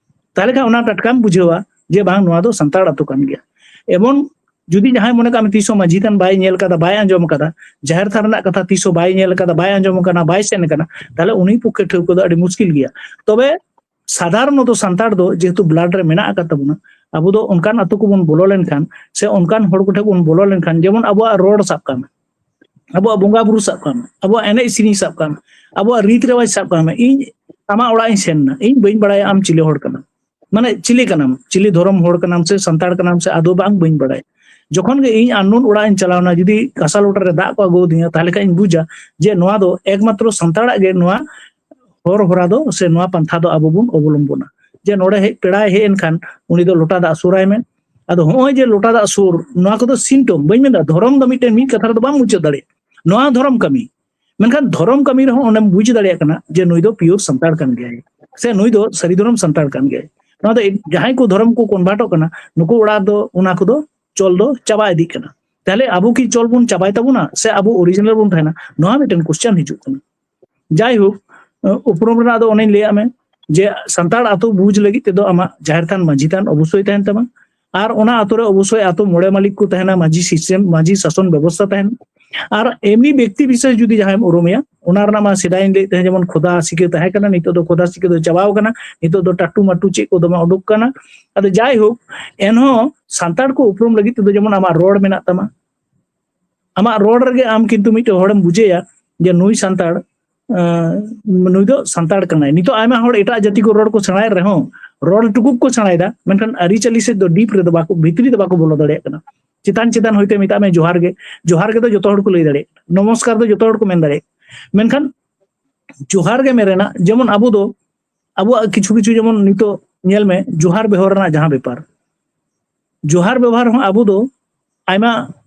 ᱛᱟᱦᱚᱞᱮ ᱠᱷᱟᱱ ᱚᱱᱟ ᱴᱟᱴᱠᱟᱢ ᱵᱩᱡᱷᱟᱹᱣᱟ ᱡᱮ ᱵᱟᱝ, ᱱᱚᱣᱟ ᱫᱚ ᱥᱟᱱᱛᱟᱲ ᱟᱛᱳ ᱠᱟᱱ ᱜᱮᱭᱟ᱾ ᱮᱢᱚᱱ ᱡᱩᱫᱤ ᱡᱟᱦᱟᱸᱭ ᱢᱚᱱᱮ ᱠᱟᱜ ᱢᱮ ᱛᱤᱥ ᱦᱚᱸ ᱢᱟᱹᱡᱷᱤ ᱛᱷᱟᱱ ᱵᱟᱭ ᱧᱮᱞ ᱠᱟᱫᱟ, ᱵᱟᱭ ᱟᱸᱡᱚᱢ ᱠᱟᱫᱟ, ᱡᱟᱦᱮᱨ ᱛᱷᱟᱱ ᱨᱮᱱᱟᱜ ᱠᱟᱛᱷᱟ ᱛᱤᱥ ᱦᱚᱸ ᱵᱟᱭ ᱧᱮᱞ ᱠᱟᱫᱟ, ᱵᱟᱭ ᱟᱸᱡᱚᱢ ᱠᱟᱱᱟ, ᱵᱟᱭ ᱥᱮᱱ ᱠᱟᱱᱟ, ᱛᱟᱦᱚᱞᱮ ᱩᱱᱤ ᱯᱚᱠᱠᱷᱮ ᱴᱷᱟᱹᱣᱠᱟᱹ ᱫᱚ ᱟᱹᱰᱤ ᱢᱩᱥᱠᱤᱞ ᱜᱮᱭᱟ᱾ ᱛᱚᱵᱮ ᱥᱟᱫᱷᱟᱨᱚᱱᱚᱛᱚ ᱥᱟᱱᱛᱟᱲ ᱫᱚ ᱡᱮᱦᱮᱛᱩ ᱵᱞᱟᱰ ᱨᱮ ᱢᱮᱱᱟᱜ ᱟᱠᱟᱫ ᱛᱟᱵᱚᱱᱟ, ᱟᱵᱚ ᱫᱚ ᱚᱱᱠᱟᱱ ᱟᱛᱳ ᱠᱚᱵᱚᱱ ᱵᱚᱞᱚ ᱞᱮᱱᱠᱷᱟᱱ ᱥᱮ ᱚᱱᱠᱟᱱ ᱦᱚᱲ ᱠᱚᱴᱷᱮᱱ ᱵᱚᱱ ᱵᱚᱞᱚ ᱞᱮᱱᱠᱷᱟᱱ, ᱡᱮᱢᱚᱱ ᱟᱵᱚᱣᱟᱜ ᱨᱚᱲ ᱥᱟᱵ ᱠᱟᱜ ᱢᱮ, ᱟᱵᱚᱣᱟᱜ ᱵᱚᱸᱜᱟ ᱵᱩᱨᱩ ᱥᱟᱵ ᱠᱟᱜ ᱢᱮ, ᱟᱵᱚᱣᱟᱜ ᱮᱱᱮᱡ ᱥᱮᱨᱮᱧ ᱥᱟᱵ ᱠᱟᱜ ᱢᱮ, ᱟᱵᱚᱣᱟᱜ ᱨᱤᱛ ᱨᱮᱣᱟᱡᱽ ᱥᱟᱵ ᱠᱟᱜ ᱢᱮ᱾ ᱤᱧ ᱟᱢᱟᱜ ᱚᱲᱟᱜ ᱤᱧ ᱥᱮᱱ ᱮᱱᱟ, ᱤᱧ ᱵᱟᱹᱧ ᱵᱟᱲᱟᱭᱟ ᱟᱢ ᱪᱤᱞᱤ ᱦᱚᱲ ᱠᱟᱱᱟᱢ, ᱢᱟᱱᱮ ᱪᱤᱞᱤ ᱠᱟᱱᱟᱢ, ᱪᱤᱞᱤ ᱫᱷᱚᱨᱚᱢ ᱦᱚᱲ ᱠᱟᱱᱟᱢ ᱥᱮ ᱥᱟᱱᱛᱟᱲ ᱠᱟᱱᱟᱢ ᱥᱮ ᱟᱫᱚ ᱵᱟᱝ, ᱵᱟᱹᱧ ᱵᱟᱲᱟᱭᱟ᱾ ᱡᱚᱠᱷᱚᱱ ᱜᱮ ᱤᱧ unknown ᱚᱲᱟᱜ ᱤᱧ ᱪᱟᱞᱟᱣᱱᱟ, ᱡᱩᱫᱤ ᱠᱟᱸᱥᱟ ᱞᱚᱴᱟ ᱨᱮ ᱫᱟᱜ ᱠᱚ ᱟᱹᱜᱩ ᱟᱹᱫᱤᱧᱟ, ᱛᱟᱦᱚᱞᱮ ᱠᱷᱟᱱ ᱤᱧ ᱵᱩᱡᱟ ᱡᱮ ᱱᱚᱣᱟ ᱫᱚ ᱮᱠᱢᱟᱛᱨᱚ ᱥᱟᱱᱛᱟᱲᱟᱜ ᱜᱮ ᱱᱚᱣᱟ ᱦᱚᱨ ᱦᱚᱨᱟ ᱫᱚ ᱥᱮ ᱱᱚᱣᱟ ᱯᱟᱱᱛᱷᱟ ᱫᱚ ᱟᱵᱚ ᱵᱚᱱ ᱚᱵᱚᱞᱚᱢᱵᱚᱱᱟ᱾ ᱡᱮ ᱱᱚᱰᱮ ᱦᱮᱡ, ᱯᱮᱲᱟᱭ ᱦᱮᱡ ᱮᱱ ᱠᱷᱟᱱ ᱩᱱᱤ ᱫᱚ ᱞᱚᱴᱟ ᱫᱟᱜ ᱥᱩᱨᱟᱭ ᱢᱮ᱾ ᱟᱫᱚ ᱦᱚᱸᱜᱼᱚᱭ ᱡᱮ ᱞᱚᱴᱟ ᱫᱟᱜ ᱥᱩᱨ, ᱱᱚᱣᱟ ᱠᱚᱫᱚ symptom, ᱵᱟᱹᱧ ᱢᱮᱱᱫᱟ ᱫᱷᱚᱨᱚᱢ ᱫᱚ ᱢᱤᱫᱴᱮᱱ ᱢᱤᱫ ᱠᱟᱛᱷᱟ ᱨᱮᱫᱚ ᱵᱟᱢ ᱢᱩᱪᱟᱹᱫ ᱫᱟᱲᱮᱭᱟᱜᱼᱟ᱾ ᱱᱚᱣᱟ ᱫᱷᱚᱨᱚᱢ ᱠᱟᱹᱢᱤ, ᱢᱮᱱᱠᱷᱟᱱ ᱫᱷᱚᱨᱚᱢ ᱠᱟᱹᱢᱤ ᱨᱮᱦᱚᱸ ᱚᱸᱰᱮᱢ ᱵᱩᱡᱽ ᱫᱟᱲᱮᱭᱟᱜ ᱠᱟᱱᱟ ᱡᱮ ᱱᱩᱭ ᱫᱚ pure ᱥᱟᱱᱛᱟᱲ ᱠᱟᱱ ᱜᱮᱭᱟᱭ ᱥᱮ ᱱᱩᱭ ᱫᱚ ᱥᱟᱹᱨᱤ ᱫᱷᱚᱨᱚᱢ ᱥᱟᱱᱛᱟᱲ ᱠᱟᱱ ᱜᱮᱭᱟᱭ᱾ ᱱᱚᱣᱟ ᱫᱚ ᱡᱟᱦᱟᱸᱭ ᱠᱚ ᱫᱷᱚᱨᱚᱢ ᱠᱚ convertᱚᱜ ᱠᱟᱱᱟ, ᱱᱩᱠᱩ ᱚᱲᱟᱜ ᱫᱚ ᱚᱱᱟ ᱠᱚᱫᱚ ᱪᱚᱞ ᱫᱚ ᱪᱟᱵᱟ ᱤᱫᱤᱜ ᱠᱟᱱᱟ᱾ ᱛᱟᱦᱞᱮ ᱟᱵᱚ ᱠᱤ ᱪᱚᱞ ᱵᱚᱱ ᱪᱟᱵᱟᱭ ᱛᱟᱵᱚᱱᱟ ᱥᱮ ᱟᱵᱚ original ᱵᱚᱱ ᱛᱟᱦᱮᱱᱟ? ᱱᱚᱣᱟ ᱢᱤᱫᱴᱮᱱ question ᱦᱤᱡᱩᱜ ᱠᱟᱱᱟ᱾ ᱡᱟᱭᱦᱳᱠ, ᱩᱯᱨᱩᱢ ᱨᱮᱱᱟᱜ ᱫᱚ ᱚᱱᱮᱧ ᱞᱟᱹᱭᱟᱫ ᱢᱮ ᱡᱮ ᱥᱟᱱᱛᱟᱲ ᱟᱛᱳ ᱵᱩᱡᱽ ᱞᱟᱹᱜᱤᱫ ᱛᱮᱫᱚ ᱟᱢᱟᱜ ᱡᱟᱦᱮᱨ ᱛᱷᱟᱱ, ᱢᱟᱹᱡᱷᱤ ᱛᱷᱟᱱ ᱚᱵᱚᱥᱥᱳᱭ ᱛᱟᱦᱮᱱ ᱛᱟᱢᱟ᱾ ᱟᱨ ᱚᱱᱟ ᱟᱛᱳ ᱨᱮ ᱚᱵᱚᱥᱥᱳᱭ ᱟᱛᱳ ᱢᱚᱬᱮ ᱢᱟᱹᱞᱤᱠ ᱠᱚ ᱛᱟᱦᱮᱱᱟ, ᱢᱟᱹᱡᱷᱤ system, ᱢᱟᱹᱡᱷᱤ ᱥᱟᱥᱚᱱ ᱵᱮᱵᱚᱥᱛᱷᱟ ᱛᱟᱦᱮᱱᱟ᱾ ᱟᱨ ᱮᱢᱱᱤ ᱵᱮᱠᱛᱤ ᱵᱤᱥᱮᱥ ᱡᱩᱫᱤ ᱡᱟᱦᱟᱸᱭᱮᱢ ᱩᱨᱩᱢᱮᱭᱟ, ᱚᱱᱟ ᱨᱮᱱᱟᱜ ᱢᱟ ᱥᱮᱫᱟᱭᱤᱧ ᱞᱟᱹᱭᱮᱫ ᱛᱟᱦᱮᱸ ᱡᱮᱢᱚᱱ ᱠᱷᱚᱫᱟ ᱥᱤᱠᱟᱹ ᱛᱟᱦᱮᱸ ᱠᱟᱱᱟ, ᱱᱤᱛᱚᱜ ᱫᱚ ᱠᱷᱚᱫᱟ ᱥᱤᱠᱟᱹ ᱫᱚ ᱪᱟᱵᱟᱣ ᱠᱟᱱᱟ, ᱱᱤᱛᱚᱜ ᱫᱚ ᱴᱟᱴᱩ ᱢᱟᱴᱩ ᱪᱮᱫ ᱠᱚ ᱫᱚᱢᱮ ᱩᱰᱩᱠ ᱠᱟᱱᱟ᱾ ᱟᱫᱚ ᱡᱟᱭᱦᱳᱠ, ᱮᱱᱦᱚᱸ ᱥᱟᱱᱛᱟᱲ ᱠᱚ ᱩᱯᱨᱩᱢ ᱞᱟᱹᱜᱤᱫ ᱛᱮᱫᱚ ᱡᱮᱢᱚᱱ ᱟᱢᱟᱜ ᱨᱚᱲ ᱢᱮᱱᱟᱜ ᱛᱟᱢᱟ, ᱟᱢᱟᱜ ᱨᱚᱲ ᱨᱮᱜᱮ ᱟᱢ ᱠᱤᱱᱛᱩ ᱢᱤᱫᱴᱮᱱ ᱦᱚᱲᱮᱢ ᱵᱩᱡᱷᱟᱹᱭᱟ ᱡᱮ ᱱᱩᱭ ᱥᱟᱱᱛᱟᱲ, ᱟᱸ, ᱱᱩᱭ ᱫᱚ ᱥᱟᱱᱛᱟᱲ ᱠᱟᱱᱟᱭ᱾ ᱱᱤᱛᱚᱜ ᱟᱭᱢᱟ ᱦᱚᱲ ᱮᱴᱟᱜ ᱡᱟᱹᱛᱤ ᱠᱚ ᱨᱚᱲ ᱠᱚ ᱥᱮᱬᱟᱭᱮᱫ ᱨᱮᱦᱚᱸ, ᱨᱚᱲ ᱴᱩᱠᱩ ᱠᱚ ᱥᱮᱬᱟᱭᱮᱫᱟ, ᱢᱮᱱᱠᱷᱟᱱ ᱟᱹᱨᱤᱪᱟᱹᱞᱤ ᱥᱮᱫ ᱫᱚ deep ᱨᱮᱫᱚ ᱵᱟᱠᱚ, ᱵᱷᱤᱛᱨᱤ ᱫᱚ ᱵᱟᱠᱚ ᱵᱚᱞᱚ ᱫᱟᱲᱮᱭᱟᱜ ᱠᱟᱱᱟ᱾ ᱪᱮᱛᱟᱱ ᱪᱮᱛᱟᱱ ᱦᱚᱭᱛᱳ ᱢᱮᱛᱟᱜ ᱢᱮ ᱡᱚᱦᱟᱨ ᱜᱮ, ᱡᱚᱦᱟᱨ ᱜᱮ ᱫᱚ ᱡᱚᱛᱚ ᱦᱚᱲ ᱠᱚ ᱞᱟᱹᱭ ᱫᱟᱲᱮᱭᱟᱜ ᱠᱟᱱᱟ, ᱱᱚᱢᱚᱥᱠᱟᱨ ᱫᱚ ᱡᱚᱛᱚ ᱦᱚᱲ ᱠᱚ ᱢᱮᱱ ᱫᱟᱲᱮᱭᱟᱜ ᱠᱟᱱᱟ, ᱢᱮᱱᱠᱷᱟᱱ ᱡᱚᱦᱟᱨ ᱜᱮ ᱢᱮ ᱨᱮᱱᱟᱜ, ᱡᱮᱢᱚᱱ ᱟᱵᱚ ᱫᱚ ᱟᱵᱚᱣᱟᱜ ᱠᱤᱪᱷᱩ ᱠᱤᱪᱷᱩ, ᱡᱮᱢᱚᱱ ᱱᱤᱛᱚᱜ ᱧᱮᱞ ᱢᱮ ᱡᱚᱦᱟᱨ ᱵᱮᱣᱦᱟᱨ ᱨᱮᱱᱟᱜ ᱡᱟᱦᱟᱸ ᱵᱮᱯᱟᱨ, ᱡᱚᱦᱟᱨ ᱵᱮᱵᱚᱦᱟᱨ ᱦᱚᱸ ᱟᱵᱚ ᱫᱚ ᱟᱭᱢᱟ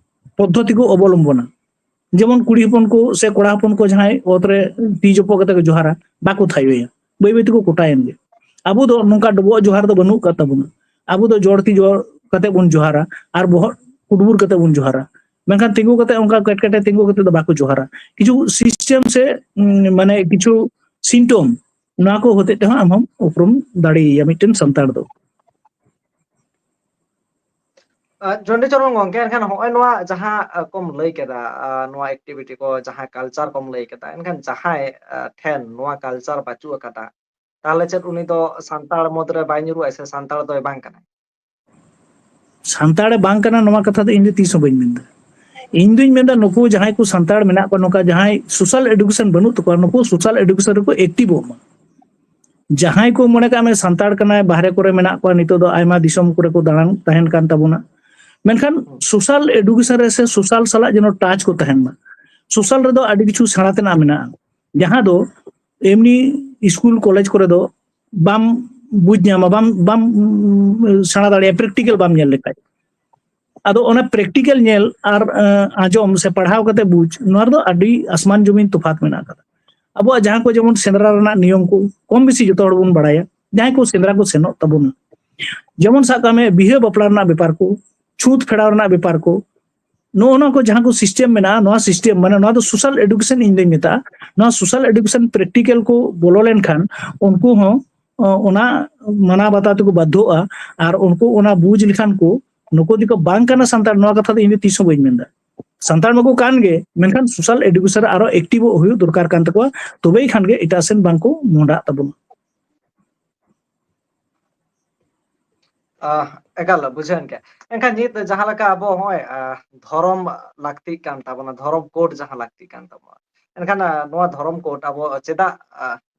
ᱯᱚᱫᱽᱫᱷᱚᱛᱤ ᱠᱚ ᱚᱵᱚᱞᱚᱢᱵᱚᱱᱟ᱾ ᱡᱮᱢᱚᱱ ᱠᱩᱲᱤ ᱦᱚᱯᱚᱱ ᱠᱚ ᱥᱮ ᱠᱚᱲᱟ ᱦᱚᱯᱚᱱ ᱠᱚ ᱡᱟᱦᱟᱸᱭ ᱚᱛ ᱨᱮ ᱛᱤ ᱡᱚᱯᱚᱜ ᱠᱟᱛᱮ ᱠᱚ ᱡᱚᱦᱟᱨᱟ, ᱵᱟᱠᱚ ᱛᱷᱟᱭᱚᱭᱟ, ᱵᱟᱹᱭ ᱵᱟᱹᱭ ᱛᱮᱠᱚ ᱠᱚᱴᱟᱭᱮᱱ ᱜᱮ᱾ ᱟᱵᱚ ᱫᱚ ᱱᱚᱝᱠᱟ ᱰᱚᱵᱚᱜ ᱡᱚᱦᱟᱨ ᱫᱚ ᱵᱟᱹᱱᱩᱜ ᱟᱠᱟᱫ ᱛᱟᱵᱚᱱᱟ᱾ ᱟᱵᱚ ᱫᱚ ᱡᱚᱲ ᱛᱤ ᱡᱚᱲ ᱠᱟᱛᱮ ᱵᱚᱱ ᱡᱚᱦᱟᱨᱟ ᱟᱨ ᱵᱚᱦᱚᱜ ᱠᱩᱰᱵᱩᱨ ᱠᱟᱛᱮ ᱵᱚᱱ ᱡᱚᱦᱟᱨᱟ, ᱢᱮᱱᱠᱷᱟᱱ ᱛᱤᱸᱜᱩ ᱠᱟᱛᱮ ᱚᱱᱠᱟ ᱠᱮᱴᱠᱮᱴᱮ ᱛᱤᱸᱜᱩ ᱠᱟᱛᱮ ᱫᱚ ᱵᱟᱠᱚ ᱡᱚᱦᱟᱨᱟ᱾ ᱠᱤᱪᱷᱩ system ᱥᱮ, ᱩᱸ, ᱢᱟᱱᱮ ᱠᱤᱪᱷᱩ symptom, ᱱᱚᱣᱟ ᱠᱚ ᱦᱚᱛᱮᱡ ᱛᱮᱦᱚᱸ ᱟᱢ ᱦᱚᱸᱢ ᱩᱯᱨᱩᱢ ᱫᱟᱲᱮᱭᱟᱭᱟ ᱢᱤᱫᱴᱮᱱ ᱥᱟᱱᱛᱟᱲ ᱫᱚ᱾ ᱟᱨ ᱡᱚᱱᱰᱤ ᱪᱚᱨᱚᱱ ᱜᱚᱝᱠᱮ, ᱮᱱᱠᱷᱟᱱ ᱦᱚᱸᱜᱼᱚᱭ ᱱᱚᱣᱟ ᱡᱟᱦᱟᱸ, ᱟ, ᱠᱚᱢ ᱞᱟᱹᱭ ᱠᱮᱫᱟ, ᱟ, ᱱᱚᱣᱟ activity ᱠᱚ, ᱡᱟᱦᱟᱸ culture ᱠᱚᱢ ᱞᱟᱹᱭ ᱠᱮᱫᱟ, ᱮᱱᱠᱷᱟᱱ ᱡᱟᱦᱟᱸᱭ, ᱟ, ᱴᱷᱮᱱ ᱱᱚᱣᱟ culture ᱵᱟᱹᱪᱩᱜ ᱟᱠᱟᱫᱟ, ᱛᱟᱦᱚᱞᱮ ᱪᱮᱫ ᱩᱱᱤ ᱫᱚ ᱥᱟᱱᱛᱟᱲ ᱢᱩᱫᱽ ᱨᱮ ᱵᱟᱭ ᱧᱩᱨᱩᱜᱼᱟ ᱥᱮ ᱥᱟᱱᱛᱟᱲ ᱫᱚᱭ ᱵᱟᱝ ᱠᱟᱱᱟᱭ? ᱥᱟᱱᱛᱟᱲᱮ ᱵᱟᱝ ᱠᱟᱱᱟ ᱱᱚᱣᱟ ᱠᱟᱛᱷᱟ ᱫᱚ ᱤᱧ ᱫᱚ ᱛᱤᱥ ᱦᱚᱸ ᱵᱟᱹᱧ ᱢᱮᱱᱫᱟ᱾ ᱤᱧ ᱫᱩᱧ ᱢᱮᱱᱫᱟ, ᱱᱩᱠᱩ ᱡᱟᱦᱟᱸᱭ ᱠᱚ ᱥᱟᱱᱛᱟᱲ ᱢᱮᱱᱟᱜ ᱠᱚᱣᱟ, ᱱᱚᱝᱠᱟ ᱡᱟᱦᱟᱸᱭ ᱥᱳᱥᱟᱞ ᱮᱰᱩᱠᱮᱥᱚᱱ ᱵᱟᱹᱱᱩᱜ ᱛᱟᱠᱚᱣᱟ, ᱱᱩᱠᱩ ᱥᱳᱥᱟᱞ ᱮᱰᱩᱠᱮᱥᱚᱱ ᱨᱮᱠᱚ ᱮᱠᱴᱤᱵᱷᱚᱜ ᱢᱟ᱾ ᱡᱟᱦᱟᱸᱭ ᱠᱚ, ᱢᱚᱱᱮ ᱠᱟᱜ ᱢᱮ, ᱥᱟᱱᱛᱟᱲ ᱠᱟᱱᱟᱭ, ᱵᱟᱦᱨᱮ ᱠᱚᱨᱮ ᱢᱮᱱᱟᱜ ᱠᱚᱣᱟ, ᱱᱤᱛᱚᱜ ᱫᱚ ᱟᱭᱢᱟ ᱫᱤᱥᱚᱢ ᱠᱚᱨᱮ ᱠᱚ ᱫᱟᱬᱟᱱ ᱛᱟᱦᱮᱱ ᱠᱟᱱ ᱛᱟᱵᱚᱱᱟ, ᱢᱮᱱᱠᱷᱟᱱ ᱥᱳᱥᱟᱞ ᱮᱰᱩᱠᱮᱥᱚᱱ ᱨᱮ ᱥᱮ ᱥᱳᱥᱟᱞ ᱥᱟᱞᱟᱜ ᱡᱮᱱᱚ ᱴᱟᱪ ᱠᱚ ᱛᱟᱦᱮᱱ ᱢᱟ᱾ ᱥᱳᱥᱟᱞ ᱨᱮᱫᱚ ᱟᱹᱰᱤ ᱠᱤᱪᱷᱩ ᱥᱮᱬᱟ ᱛᱮᱱᱟᱜ ᱢᱮᱱᱟᱜᱼᱟ, ᱡᱟᱦᱟᱸ ᱫᱚ ᱮᱢᱱᱤ ᱥᱠᱩᱞ ᱠᱚᱞᱮᱡᱽ ᱠᱚᱨᱮ ᱫᱚ ᱵᱟᱢ ᱵᱩᱡᱽ ᱧᱟᱢᱟ, ᱵᱟᱢ ᱵᱟᱢ ᱥᱮᱬᱟ ᱫᱟᱲᱮᱭᱟᱜᱼᱟ, ᱯᱨᱮᱠᱴᱤᱠᱮᱞ ᱵᱟᱢ ᱧᱮᱞ ᱞᱮᱠᱷᱟᱡ᱾ ᱟᱫᱚ ᱚᱱᱟ ᱯᱨᱮᱠᱴᱤᱠᱮᱞ ᱧᱮᱞ ᱟᱨ ᱟᱸᱡᱚᱢ ᱥᱮ ᱯᱟᱲᱦᱟᱣ ᱠᱟᱛᱮ ᱵᱩᱡᱽ, ᱱᱚᱣᱟ ᱨᱮᱫᱚ ᱟᱹᱰᱤ ᱟᱥᱢᱟᱱ ᱡᱚᱢᱤᱱ ᱛᱚᱯᱷᱟᱛ ᱢᱮᱱᱟᱜ ᱟᱠᱟᱫᱟ᱾ ᱟᱵᱚᱣᱟᱜ ᱡᱟᱦᱟᱸ ᱠᱚ ᱡᱮᱢᱚᱱ ᱥᱮᱸᱫᱽᱨᱟ ᱨᱮᱱᱟᱜ ᱱᱤᱭᱚᱢ ᱠᱚ ᱠᱚᱢ ᱵᱮᱥᱤ ᱡᱚᱛᱚ ᱦᱚᱲ ᱵᱚᱱ ᱵᱟᱲᱟᱭᱟ, ᱡᱟᱦᱟᱸᱭ ᱠᱚ ᱥᱮᱸᱫᱽᱨᱟ ᱠᱚ ᱥᱮᱱᱚᱜ ᱛᱟᱵᱚᱱᱟ, ᱡᱮᱢᱚᱱ ᱥᱟᱵ ᱠᱟᱜ ᱢᱮ, ᱵᱤᱦᱟᱹ ᱵᱟᱯᱞᱟ ᱨᱮᱱᱟᱜ ᱵᱮᱯᱟᱨ ᱠᱚ, ᱪᱷᱩᱸᱛ ᱯᱷᱮᱲᱟᱣ ᱨᱮᱱᱟᱜ ᱵᱮᱯᱟᱨ ᱠᱚ, ᱱᱚᱜᱼᱚ ᱱᱚᱣᱟ ᱠᱚ ᱡᱟᱦᱟᱸ ᱠᱚ ᱥᱤᱥᱴᱮᱢ ᱢᱮᱱᱟᱜᱼᱟ, ᱱᱚᱣᱟ ᱥᱤᱥᱴᱮᱢ, ᱢᱟᱱᱮ, ᱱᱚᱣᱟ ᱫᱚ ᱥᱳᱥᱟᱞ ᱮᱰᱩᱠᱮᱥᱚᱱ ᱤᱧ ᱫᱚᱧ ᱢᱮᱛᱟᱜᱼᱟ᱾ ᱱᱚᱣᱟ ᱥᱳᱥᱟᱞ ᱮᱰᱩᱠᱮᱥᱚᱱ ᱯᱨᱮᱠᱴᱤᱠᱮᱞ ᱠᱚ ᱵᱚᱞᱚ ᱞᱮᱱᱠᱷᱟᱱ, ᱩᱱᱠᱩ ᱦᱚᱸ ᱚᱱᱟ ᱢᱟᱱᱟᱣ ᱵᱟᱛᱟᱣ ᱛᱮᱠᱚ ᱵᱟᱫᱽᱫᱷᱚᱜᱼᱟ᱾ ᱟᱨ ᱩᱱᱠᱩ ᱚᱱᱟ ᱵᱩᱡᱽ ᱞᱮᱠᱷᱟᱱ ᱠᱚ, ᱱᱩᱠᱩ ᱫᱚᱠᱚ ᱵᱟᱝ ᱠᱟᱱᱟ ᱥᱟᱱᱛᱟᱲ, ᱱᱚᱣᱟ ᱠᱟᱛᱷᱟ ᱫᱚ ᱤᱧ ᱫᱚ ᱛᱤᱥ ᱦᱚᱸ ᱵᱟᱹᱧ ᱢᱮᱱᱫᱟ᱾ ᱥᱟᱱᱛᱟᱲ ᱢᱟᱠᱚ ᱠᱟᱱ ᱜᱮ, ᱢᱮᱱᱠᱷᱟᱱ ᱥᱳᱥᱟᱞ ᱮᱰᱩᱠᱮᱥᱚᱱ ᱨᱮ ᱟᱨᱚ ᱮᱠᱴᱤᱵᱷᱚᱜ ᱦᱩᱭᱩᱜ ᱫᱚᱨᱠᱟᱨ ᱠᱟᱱ ᱛᱟᱠᱚᱣᱟ, ᱛᱚᱵᱮᱭ ᱠᱷᱟᱱ ᱜᱮ ᱮᱴᱟᱜ ᱥᱮᱱ ᱵᱟᱝ ᱠᱚ ᱢᱚᱦᱰᱟᱜ ᱛᱟᱵᱚᱱᱟ᱾ ᱮᱠᱟᱞ ᱵᱩᱡᱷᱟᱹᱣᱮᱱ ᱜᱮᱭᱟ᱾ ᱮᱱᱠᱷᱟᱱ ᱱᱤᱛ ᱡᱟᱦᱟᱸ ᱞᱮᱠᱟ ᱟᱵᱚ ᱱᱚᱜᱼᱚᱭ ᱫᱷᱚᱨᱚᱢ ᱞᱟᱹᱠᱛᱤᱜ ᱠᱟᱱ ᱛᱟᱵᱚᱱᱟ, ᱫᱷᱚᱨᱚᱢ ᱠᱳᱰ ᱡᱟᱦᱟᱸ ᱞᱟᱹᱠᱛᱤᱜ ᱠᱟᱱ ᱛᱟᱵᱚᱱᱟ, ᱮᱱᱠᱷᱟᱱ ᱱᱚᱣᱟ ᱫᱷᱚᱨᱚᱢ ᱠᱳᱰ ᱟᱵᱚ ᱪᱮᱫᱟᱜ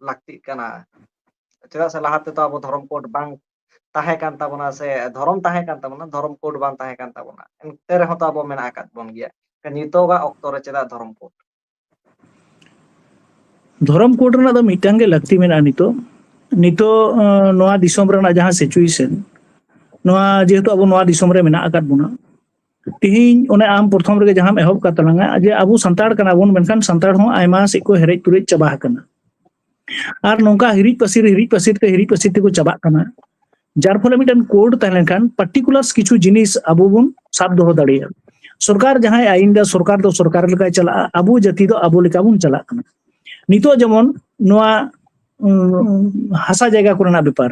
ᱞᱟᱹᱠᱛᱤᱜ ᱠᱟᱱᱟ? ᱪᱮᱫᱟᱜ ᱥᱮ ᱞᱟᱦᱟ ᱛᱮᱫᱚ ᱟᱵᱚ ᱫᱷᱚᱨᱚᱢ ᱠᱳᱰ ᱵᱟᱝ ᱛᱟᱦᱮᱸ ᱠᱟᱱ ᱛᱟᱵᱚᱱᱟ, ᱥᱮ ᱫᱷᱚᱨᱚᱢ ᱛᱟᱦᱮᱸ ᱠᱟᱱ ᱛᱟᱵᱚᱱᱟ, ᱫᱷᱚᱨᱚᱢ ᱠᱳᱰ ᱵᱟᱝ ᱛᱟᱦᱮᱸ ᱠᱟᱱ ᱛᱟᱵᱚᱱᱟ, ᱮᱱᱛᱮ ᱨᱮᱦᱚᱸ ᱛᱚ ᱟᱵᱚ ᱢᱮᱱᱟᱜ ᱟᱠᱟᱫ ᱵᱚᱱ ᱜᱮᱭᱟ᱾ ᱱᱤᱛᱚᱜᱟᱜ ᱚᱠᱛᱚ ᱨᱮ ᱪᱮᱫᱟᱜ ᱫᱷᱚᱨᱚᱢ ᱠᱳᱰ? ᱫᱷᱚᱨᱚᱢ ᱠᱳᱰ ᱨᱮᱱᱟᱜ ᱫᱚ ᱢᱤᱫᱴᱟᱝ ᱜᱮ ᱞᱟᱹᱠᱛᱤ ᱢᱮᱱᱟᱜᱼᱟ ᱱᱤᱛᱚᱜ᱾ ᱱᱤᱛᱚᱜ ᱱᱚᱣᱟ ᱫᱤᱥᱚᱢ ᱨᱮᱱᱟᱜ ᱡᱟᱦᱟᱸ ᱥᱤᱪᱩᱭᱮᱥᱚᱱ, ᱱᱚᱣᱟ ᱡᱮᱦᱮᱛᱩ ᱟᱵᱚ ᱱᱚᱣᱟ ᱫᱤᱥᱚᱢ ᱨᱮ ᱢᱮᱱᱟᱜ ᱟᱠᱟᱫ ᱵᱚᱱᱟ, ᱛᱤᱦᱤᱧ ᱚᱱᱮ ᱟᱢ ᱯᱨᱚᱛᱷᱚᱢ ᱨᱮᱜᱮ ᱡᱟᱦᱟᱸᱢ ᱮᱦᱚᱵ ᱠᱟᱫ ᱛᱟᱞᱟᱝᱟ ᱡᱮ ᱟᱵᱚ ᱥᱟᱱᱛᱟᱲ ᱠᱟᱱᱟ ᱵᱚᱱ, ᱢᱮᱱᱠᱷᱟᱱ ᱥᱟᱱᱛᱟᱲ ᱦᱚᱸ ᱟᱭᱢᱟ ᱥᱮᱫ ᱠᱚ ᱦᱮᱨᱮᱡ ᱛᱩᱨᱮᱡ ᱪᱟᱵᱟ ᱟᱠᱟᱱᱟ᱾ ᱟᱨ ᱱᱚᱝᱠᱟ ᱦᱤᱨᱤᱡ ᱯᱟᱹᱥᱤᱨ, ᱦᱤᱨᱤᱡ ᱯᱟᱹᱥᱤᱨ ᱛᱮ, ᱦᱤᱨᱤᱡ ᱯᱟᱹᱥᱤᱨ ᱛᱮᱠᱚ ᱪᱟᱵᱟᱜ ᱠᱟᱱᱟ᱾ ᱡᱟᱨ ᱯᱷᱚᱞᱮ ᱢᱤᱫᱴᱮᱱ ᱠᱳᱰ ᱛᱟᱦᱮᱸ ᱞᱮᱱᱠᱷᱟᱱ ᱯᱟᱨᱴᱤᱠᱩᱞᱟᱨᱥ ᱠᱤᱪᱷᱩ ᱡᱤᱱᱤᱥ ᱟᱵᱚ ᱵᱚᱱ ᱥᱟᱵ ᱫᱚᱦᱚ ᱫᱟᱲᱮᱭᱟᱜᱼᱟ᱾ ᱥᱚᱨᱠᱟᱨ ᱡᱟᱦᱟᱸᱭ ᱟᱭᱤᱱ ᱫᱟ, ᱥᱚᱨᱠᱟᱨ ᱫᱚ ᱥᱚᱨᱠᱟᱨ ᱞᱮᱠᱟᱭ ᱪᱟᱞᱟᱜᱼᱟ, ᱟᱵᱚ ᱡᱟᱹᱛᱤ ᱫᱚ ᱟᱵᱚ ᱞᱮᱠᱟ ᱵᱚᱱ ᱪᱟᱞᱟᱜ ᱠᱟᱱᱟ᱾ ᱱᱤᱛᱚᱜ ᱡᱮᱢᱚᱱ ᱱᱚᱣᱟ ᱦᱟᱥᱟ ᱡᱟᱭᱜᱟ ᱠᱚᱨᱮᱱᱟᱜ ᱵᱮᱯᱟᱨ,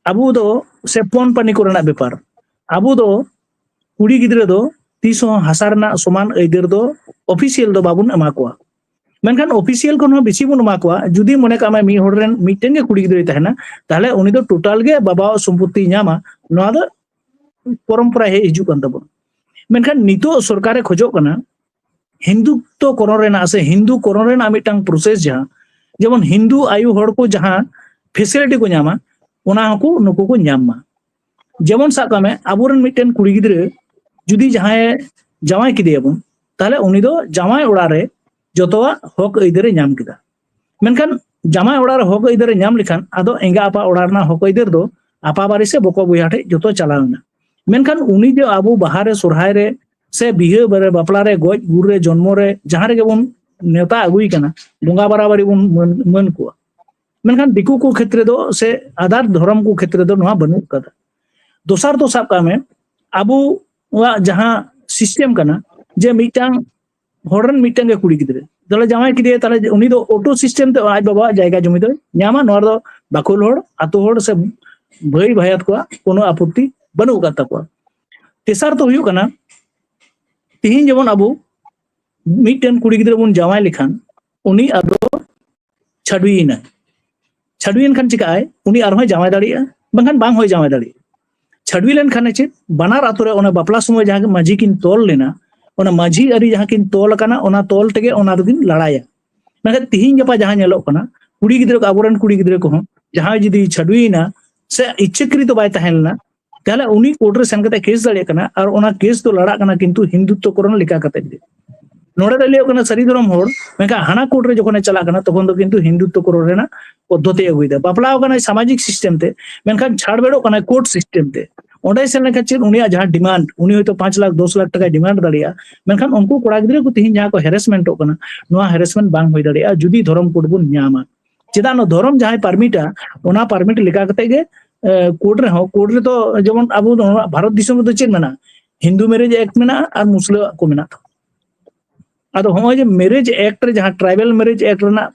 ᱟᱵᱚ ᱫᱚ ᱥᱮ ᱯᱚᱱ ᱯᱟᱹᱱᱤ ᱠᱚᱨᱮᱱᱟᱜ ᱵᱮᱯᱟᱨ, ᱟᱵᱚ ᱫᱚ ᱠᱩᱲᱤ ᱜᱤᱫᱽᱨᱟᱹ ᱫᱚ ᱛᱤᱥ ᱦᱚᱸ ᱦᱟᱥᱟ ᱨᱮᱱᱟᱜ ᱥᱚᱢᱟᱱ ᱟᱹᱭᱫᱟᱹᱨ ᱫᱚ ᱚᱯᱷᱤᱥᱤᱭᱟᱞ ᱫᱚ ᱵᱟᱵᱚᱱ ᱮᱢᱟ ᱠᱚᱣᱟ᱾ ᱢᱮᱱᱠᱷᱟᱱ ᱚᱯᱷᱤᱥᱤᱭᱟᱞ ᱠᱷᱚᱱ ᱦᱚᱸ ᱵᱮᱥᱤ ᱵᱚᱱ ᱮᱢᱟ ᱠᱚᱣᱟ᱾ ᱡᱩᱫᱤ ᱢᱚᱱᱮ ᱠᱟᱜ ᱢᱮ ᱢᱤᱫ ᱦᱚᱲ ᱨᱮᱱ ᱢᱤᱫᱴᱮᱱ ᱜᱮ ᱠᱩᱲᱤ ᱜᱤᱫᱽᱨᱟᱹᱭ ᱛᱟᱦᱮᱱᱟ, ᱛᱟᱦᱚᱞᱮ ᱩᱱᱤ ᱫᱚ ᱴᱳᱴᱟᱞ ᱜᱮ ᱵᱟᱵᱟᱣᱟᱜ ᱥᱚᱢᱯᱚᱛᱤᱭ ᱧᱟᱢᱟ᱾ ᱱᱚᱣᱟ ᱫᱚ ᱯᱚᱨᱚᱢᱯᱚᱨᱟ ᱦᱮᱡ ᱦᱤᱡᱩᱜ ᱠᱟᱱ ᱛᱟᱵᱚᱱᱟ᱾ ᱢᱮᱱᱠᱷᱟᱱ ᱱᱤᱛᱚᱜ ᱥᱚᱨᱠᱟᱨᱮ ᱠᱷᱚᱡᱚᱜ ᱠᱟᱱᱟ ᱦᱤᱱᱫᱩᱛᱛᱚ ᱠᱚᱨᱚᱱ ᱨᱮᱱᱟᱜ ᱥᱮ ᱦᱤᱱᱫᱩ ᱠᱚᱨᱚᱱ ᱨᱮᱱᱟᱜ ᱢᱤᱫᱴᱟᱝ ᱯᱨᱚᱥᱮᱥ, ᱡᱟᱦᱟᱸ ᱡᱮᱢᱚᱱ ᱦᱤᱱᱫᱩ ᱟᱭᱳ ᱦᱚᱲ ᱠᱚ ᱡᱟᱦᱟᱸ ᱯᱷᱮᱥᱤᱞᱤᱴᱤ ᱠᱚ ᱧᱟᱢᱟ, ᱚᱱᱟ ᱦᱚᱸᱠᱚ ᱱᱩᱠᱩ ᱠᱚ ᱧᱟᱢ ᱢᱟ᱾ ᱡᱮᱢᱚᱱ ᱥᱟᱵ ᱠᱟᱜ ᱢᱮ, ᱟᱵᱚᱨᱮᱱ ᱢᱤᱫᱴᱮᱱ ᱠᱩᱲᱤ ᱜᱤᱫᱽᱨᱟᱹ ᱡᱩᱫᱤ ᱡᱟᱦᱟᱸᱭ ᱡᱟᱶᱟᱭ ᱠᱮᱫᱮᱭᱟᱵᱚᱱ, ᱛᱟᱦᱞᱮ ᱩᱱᱤ ᱫᱚ ᱡᱟᱶᱟᱭ ᱚᱲᱟᱜ ᱨᱮ ᱡᱚᱛᱚᱣᱟᱜ ᱦᱚᱠ ᱟᱹᱭᱫᱟᱹᱨᱮ ᱧᱟᱢ ᱠᱮᱫᱟ᱾ ᱢᱮᱱᱠᱷᱟᱱ ᱡᱟᱶᱟᱭ ᱚᱲᱟᱜ ᱨᱮ ᱦᱚᱠ ᱟᱹᱭᱫᱟᱹᱨᱮ ᱧᱟᱢ ᱞᱮᱠᱷᱟᱱ, ᱟᱫᱚ ᱮᱸᱜᱟ ᱟᱯᱟ ᱚᱲᱟᱜ ᱨᱮᱱᱟᱜ ᱦᱚᱠ ᱟᱹᱭᱫᱟᱹᱨ ᱫᱚ ᱟᱯᱟ ᱵᱟᱨᱮ ᱥᱮ ᱵᱚᱠᱚ ᱵᱚᱭᱦᱟ ᱴᱷᱮᱡ ᱡᱚᱛᱚ ᱪᱟᱞᱟᱣ ᱮᱱᱟ᱾ ᱢᱮᱱᱠᱷᱟᱱ ᱩᱱᱤ ᱡᱮ ᱟᱵᱚ ᱵᱟᱦᱟ ᱨᱮ, ᱥᱚᱨᱦᱟᱭ ᱨᱮ, ᱥᱮ ᱵᱤᱦᱟᱹ ᱨᱮ, ᱵᱟᱯᱞᱟ ᱨᱮ, ᱜᱚᱡ ᱜᱩᱨ ᱨᱮ, ᱡᱚᱱᱢᱚ ᱨᱮ, ᱡᱟᱦᱟᱸ ᱨᱮᱜᱮ ᱵᱚᱱ ᱱᱮᱣᱛᱟ ᱟᱹᱜᱩᱭ ᱠᱟᱱᱟ, ᱵᱚᱸᱜᱟ ᱵᱟᱨᱟᱵᱟᱨᱤ ᱵᱚᱱ ᱢᱟᱹᱱ, ᱢᱟᱹᱱ ᱠᱚᱣᱟ᱾ ᱢᱮᱱᱠᱷᱟᱱ ᱫᱤᱠᱩ ᱠᱚ ᱠᱷᱮᱛᱨᱮ ᱫᱚ ᱥᱮ ᱟᱫᱟᱨ ᱫᱷᱚᱨᱚᱢ ᱠᱚ ᱠᱷᱮᱛᱨᱮ ᱫᱚ ᱱᱚᱣᱟ ᱵᱟᱹᱱᱩᱜ ᱠᱟᱫᱟ᱾ ᱫᱚᱥᱟᱨ ᱫᱚ ᱥᱟᱵ ᱠᱟᱜ ᱢᱮ, ᱟᱵᱚᱣᱟᱜ ᱡᱟᱦᱟᱸ ᱥᱤᱥᱴᱮᱢ ᱠᱟᱱᱟ, ᱡᱮ ᱢᱤᱫᱴᱟᱝ ᱦᱚᱲ ᱨᱮᱱ ᱢᱤᱫᱴᱟᱝ ᱜᱮ ᱠᱩᱲᱤ ᱜᱤᱫᱽᱨᱟᱹ, ᱛᱟᱦᱞᱮ ᱡᱟᱶᱟᱭ ᱠᱮᱫᱮᱭᱟ, ᱛᱟᱦᱞᱮ ᱩᱱᱤ ᱫᱚ ᱚᱴᱳ ᱥᱤᱥᱴᱮᱢ ᱛᱮ ᱟᱡ ᱵᱟᱵᱟᱣᱟᱜ ᱡᱟᱭᱜᱟ ᱡᱚᱢᱤ ᱫᱚᱭ ᱧᱟᱢᱟ᱾ ᱱᱚᱣᱟ ᱨᱮᱫᱚ ᱵᱟᱠᱷᱳᱞ ᱦᱚᱲ, ᱟᱛᱳ ᱦᱚᱲ ᱥᱮ ᱵᱷᱟᱹᱭ ᱵᱷᱟᱭᱟᱛ ᱠᱚᱣᱟᱜ ᱠᱳᱱᱳ ᱟᱯᱚᱛᱛᱤ ᱵᱟᱹᱱᱩᱜ ᱟᱠᱟᱫ ᱛᱟᱠᱚᱣᱟ᱾ ᱛᱮᱥᱟᱨ ᱫᱚ ᱦᱩᱭᱩᱜ ᱠᱟᱱᱟ, ᱛᱤᱦᱤᱧ ᱡᱮᱢᱚᱱ ᱟᱵᱚ ᱢᱤᱫᱴᱮᱱ ᱠᱩᱲᱤ ᱜᱤᱫᱽᱨᱟᱹ ᱵᱚᱱ ᱡᱟᱶᱟᱭ ᱞᱮᱠᱷᱟᱱ, ᱩᱱᱤ ᱟᱫᱚ ᱪᱷᱟᱹᱰᱩᱭᱮᱱᱟᱭ᱾ ᱪᱷᱟᱹᱰᱩᱭᱮᱱ ᱠᱷᱟᱱ ᱪᱤᱠᱟᱹᱜ ᱟᱭ? ᱩᱱᱤ ᱟᱨᱦᱚᱸᱭ ᱡᱟᱶᱟᱭ ᱫᱟᱲᱮᱭᱟᱜᱼᱟ, ᱵᱟᱝᱠᱷᱟᱱ ᱵᱟᱝ ᱦᱚᱸᱭ ᱡᱟᱶᱟᱭ ᱫᱟᱲᱮᱭᱟᱜᱼᱟ᱾ ᱪᱷᱟᱹᱰᱩᱭ ᱞᱮᱱᱠᱷᱟᱱ ᱪᱮᱫ? ᱵᱟᱱᱟᱨ ᱟᱛᱳ ᱨᱮ ᱚᱱᱟ ᱵᱟᱯᱞᱟ ᱥᱚᱢᱚᱭ ᱡᱟᱦᱟᱸ ᱢᱟᱹᱡᱷᱤ ᱠᱤᱱ ᱛᱚᱞ ᱞᱮᱱᱟ, ᱚᱱᱟ ᱢᱟᱹᱡᱷᱤ ᱟᱹᱨᱤ ᱡᱟᱦᱟᱸ ᱠᱤᱱ ᱛᱚᱞ ᱟᱠᱟᱱᱟ, ᱚᱱᱟ ᱛᱚᱞ ᱛᱮᱜᱮ ᱚᱱᱟ ᱫᱚᱠᱤᱱ ᱞᱟᱲᱟᱭᱟ᱾ ᱢᱮᱱᱠᱷᱟᱱ ᱛᱤᱦᱤᱧ ᱜᱟᱯᱟ ᱡᱟᱦᱟᱸ ᱧᱮᱞᱚᱜ ᱠᱟᱱᱟ, ᱠᱩᱲᱤ ᱜᱤᱫᱽᱨᱟᱹ ᱠᱚ, ᱟᱵᱚᱨᱮᱱ ᱠᱩᱲᱤ ᱜᱤᱫᱽᱨᱟᱹ ᱠᱚᱦᱚᱸ ᱡᱟᱦᱟᱸᱭ ᱡᱩᱫᱤ ᱪᱷᱟᱹᱰᱩᱭᱮᱱᱟ ᱥᱮ ᱤᱪᱪᱷᱟᱹᱠᱨᱤᱛᱚ ᱵᱟᱭ ᱛᱟᱦᱮᱸ ᱞᱮᱱᱟ, ᱛᱟᱦᱞᱮ ᱩᱱᱤ ᱠᱳᱨᱴ ᱨᱮ ᱥᱮᱱ ᱠᱟᱛᱮ ᱠᱮᱥ ᱫᱟᱲᱮᱭᱟᱜ ᱠᱟᱱᱟ, ᱟᱨ ᱚᱱᱟ ᱠᱮᱥ ᱫᱚ ᱞᱟᱲᱟᱜ ᱠᱟᱱᱟ ᱠᱤᱱᱛᱩ ᱦᱤᱱᱫᱩᱛᱛᱚ ᱠᱚᱨᱚᱱ ᱞᱮᱠᱟ ᱠᱟᱛᱮ ᱜᱮ᱾ ᱱᱚᱰᱮ ᱫᱚ ᱞᱟᱹᱭᱚᱜ ᱠᱟᱱᱟ ᱥᱟᱹᱨᱤ ᱫᱷᱚᱨᱚᱢ ᱦᱚᱲ, ᱢᱮᱱᱠᱷᱟᱱ ᱦᱟᱱᱟ ᱠᱳᱨᱴ ᱨᱮ ᱡᱚᱠᱷᱚᱱᱮ ᱪᱟᱞᱟᱜ ᱠᱟᱱᱟ, ᱛᱚᱠᱷᱚᱱ ᱫᱚ ᱠᱤᱱᱛᱩ ᱦᱤᱱᱫᱩᱛᱛᱚ ᱠᱚᱨᱚᱱ ᱨᱮᱱᱟᱜ ᱯᱚᱫᱽᱫᱷᱚᱛᱤ ᱟᱹᱜᱩᱭᱮᱫᱟ᱾ ᱵᱟᱯᱞᱟ ᱟᱠᱟᱱᱟᱭ ᱥᱟᱢᱟᱡᱤᱠ ᱥᱤᱥᱴᱮᱢ ᱛᱮ, ᱢᱮᱱᱠᱷᱟᱱ ᱪᱷᱟᱲ ᱵᱮᱲᱚᱜ ᱠᱟᱱᱟᱭ ᱠᱳᱨᱴ ᱥᱤᱥᱴᱮᱢ ᱛᱮ᱾ ᱚᱸᱰᱮ ᱥᱮᱱ ᱞᱮᱱᱠᱷᱟᱱ ᱪᱮᱫ, ᱩᱱᱤᱭᱟᱜ ᱡᱟᱦᱟᱸ ᱰᱤᱢᱟᱱᱰ, ᱩᱱᱤ ᱦᱚᱭᱛᱳ ᱯᱟᱸᱪ ᱞᱟᱠᱷ, ᱫᱚᱥ ᱞᱟᱠᱷ ᱴᱟᱠᱟᱭ ᱰᱤᱢᱟᱱᱰ ᱫᱟᱲᱮᱭᱟᱜᱼᱟ, ᱢᱮᱱᱠᱷᱟᱱ ᱩᱱᱠᱩ ᱠᱚᱲᱟ ᱜᱤᱫᱽᱨᱟᱹ ᱠᱚ ᱛᱤᱦᱤᱧ ᱡᱟᱦᱟᱸ ᱠᱚ ᱦᱮᱨᱮᱥᱢᱮᱱᱴᱚᱜ ᱠᱟᱱᱟ, ᱱᱚᱣᱟ ᱦᱮᱨᱮᱥᱢᱮᱱᱴ ᱵᱟᱝ ᱦᱩᱭ ᱫᱟᱲᱮᱭᱟᱜᱼᱟ ᱡᱩᱫᱤ ᱫᱷᱚᱨᱚᱢ ᱠᱳᱰ ᱵᱚᱱ ᱧᱟᱢᱟ᱾ ᱪᱮᱫᱟᱜ? ᱱᱚᱣᱟ ᱫᱷᱚᱨᱚᱢ ᱡᱟᱦᱟᱸᱭ ᱯᱟᱨᱢᱤᱴᱟ, ᱚᱱᱟ ᱯᱟᱨᱢᱤᱴ ᱞᱮᱠᱟ ᱠᱟᱛᱮ ᱜᱮ ᱠᱳᱨᱴ ᱨᱮᱦᱚᱸ, ᱠᱳᱨᱴ ᱨᱮᱫᱚ ᱡᱮᱢᱚᱱ ᱟᱵᱚ ᱱᱚᱣᱟ ᱵᱷᱟᱨᱚᱛ ᱫᱤᱥᱚᱢ ᱨᱮᱫᱚ ᱪᱮᱫ ᱢᱮᱱᱟᱜᱼᱟ? ᱦᱤᱱᱫᱩ ᱢᱮᱨᱮᱡᱽ ᱮᱠᱴ ᱢᱮᱱᱟᱜᱼᱟ ᱟᱨ ᱢᱩᱥᱞᱟᱹᱣᱟᱜ ᱠᱚ ᱢᱮᱱᱟᱜ ᱛᱟᱵᱚᱱᱟ᱾ ᱟᱫᱚ ᱦᱚᱸᱜᱼᱚᱭ ᱡᱮ ᱢᱮᱨᱮᱡᱽ ᱮᱠᱴ ᱨᱮ ᱡᱟᱦᱟᱸ ᱴᱨᱟᱭᱵᱟᱞ ᱢᱮᱨᱮᱡᱽ ᱮᱠᱴ ᱨᱮᱱᱟᱜ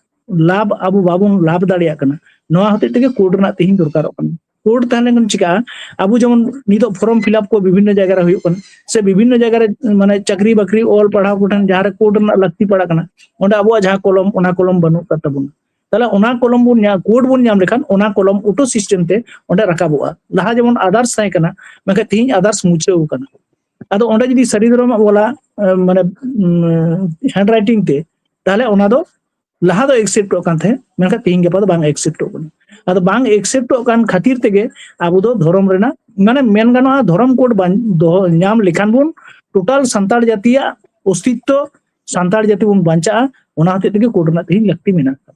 ᱞᱟᱵᱷ ᱟᱵᱚ ᱵᱟᱵᱚᱱ ᱞᱟᱵᱷ ᱫᱟᱲᱮᱭᱟᱜ ᱠᱟᱱᱟ, ᱱᱚᱣᱟ ᱦᱚᱛᱮᱡ ᱛᱮᱜᱮ ᱠᱳᱨᱴ ᱨᱮᱱᱟᱜ ᱛᱤᱦᱤᱧ ᱫᱚᱨᱠᱟᱨᱚᱜ ᱠᱟᱱᱟ᱾ ᱠᱳᱨᱴ ᱛᱟᱦᱮᱸ ᱞᱮᱱᱠᱷᱟᱱ ᱪᱤᱠᱟᱹᱜᱼᱟ? ᱟᱵᱚ ᱡᱮᱢᱚᱱ ᱱᱤᱛᱚᱜ ᱯᱷᱚᱨᱚᱢ ᱯᱷᱤᱞᱟᱯ ᱠᱚ ᱵᱤᱵᱷᱤᱱᱱᱚ ᱡᱟᱭᱜᱟ ᱨᱮ ᱦᱩᱭᱩᱜ ᱠᱟᱱᱟ, ᱥᱮ ᱵᱤᱵᱷᱤᱱᱱᱚ ᱡᱟᱭᱜᱟ ᱨᱮ ᱢᱟᱱᱮ ᱪᱟᱹᱠᱨᱤ ᱵᱟᱹᱠᱨᱤ, ᱚᱞ ᱯᱟᱲᱦᱟᱣ ᱠᱚᱴᱷᱮᱱ ᱡᱟᱦᱟᱸ ᱨᱮ ᱠᱳᱨᱴ ᱨᱮᱱᱟᱜ ᱞᱟᱹᱠᱛᱤ ᱯᱟᱲᱟᱜ ᱠᱟᱱᱟ, ᱚᱸᱰᱮ ᱟᱵᱚᱣᱟᱜ ᱡᱟᱦᱟᱸ ᱠᱚᱞᱚᱢ, ᱚᱱᱟ ᱠᱚᱞᱚᱢ ᱵᱟᱹᱱᱩᱜ ᱟᱠᱟᱫ ᱛᱟᱵᱚᱱᱟ᱾ ᱛᱟᱦᱞᱮ ᱚᱱᱟ ᱠᱚᱞᱚᱢ ᱵᱚᱱ ᱧᱟᱢ, ᱠᱳᱨᱴ ᱵᱚᱱ ᱧᱟᱢ ᱞᱮᱠᱷᱟᱱ ᱚᱱᱟ ᱠᱚᱞᱚᱢ ᱚᱴᱳ ᱥᱤᱥᱴᱮᱢ ᱛᱮ ᱚᱸᱰᱮ ᱨᱟᱠᱟᱵᱚᱜᱼᱟ᱾ ᱞᱟᱦᱟ ᱡᱮᱢᱚᱱ ᱟᱫᱟᱨᱥ ᱛᱟᱦᱮᱸ ᱠᱟᱱᱟ, ᱢᱮᱱᱠᱷᱟᱱ ᱛᱤᱦᱤᱧ ᱟᱫᱟᱨᱥ ᱢᱩᱪᱷᱟᱹᱣ ᱟᱠᱟᱱᱟ᱾ ᱟᱫᱚ ᱚᱸᱰᱮ ᱡᱩᱫᱤ ᱥᱟᱹᱨᱤ ᱫᱷᱚᱨᱚᱢᱟᱜ ᱚᱞᱟ, ᱢᱟᱱᱮ ᱦᱮᱱᱰ ᱨᱟᱭᱴᱤᱝ ᱛᱮ, ᱛᱟᱦᱞᱮ ᱚᱱᱟ ᱫᱚ ᱞᱟᱦᱟ ᱫᱚ ᱮᱠᱥᱮᱯᱴᱚᱜ ᱠᱟᱱ ᱛᱟᱦᱮᱸᱫ, ᱢᱮᱱᱠᱷᱟᱱ ᱛᱮᱦᱮᱧ ᱜᱟᱯᱟ ᱫᱚ ᱵᱟᱝ ᱮᱠᱥᱮᱯᱴᱚᱜ ᱠᱟᱱᱟ᱾ ᱟᱫᱚ ᱵᱟᱝ ᱮᱠᱥᱮᱯᱴᱚᱜ ᱠᱟᱱ ᱠᱷᱟᱹᱛᱤᱨ ᱛᱮᱜᱮ ᱟᱵᱚ ᱫᱚ ᱫᱷᱚᱨᱚᱢ ᱨᱮᱱᱟᱜ, ᱢᱟᱱᱮ ᱢᱮᱱ ᱜᱟᱱᱚᱜᱼᱟ, ᱫᱷᱚᱨᱚᱢ ᱠᱳᱰ ᱫᱚᱦᱚ ᱧᱟᱢ ᱞᱮᱠᱷᱟᱱ ᱵᱚᱱ ᱴᱳᱴᱟᱞ ᱥᱟᱱᱛᱟᱲ ᱡᱟᱹᱛᱤᱭᱟᱜ ᱚᱥᱛᱤᱛᱛᱚ, ᱥᱟᱱᱛᱟᱲ ᱡᱟᱹᱛᱤ ᱵᱚᱱ ᱵᱟᱧᱪᱟᱜᱼᱟ᱾ ᱚᱱᱟ ᱦᱚᱛᱮᱡ ᱛᱮᱜᱮ ᱠᱳᱰ ᱨᱮᱱᱟᱜ ᱛᱮᱦᱮᱧ ᱞᱟᱹᱠᱛᱤ ᱢᱮᱱᱟᱜ ᱟᱠᱟᱫᱟ᱾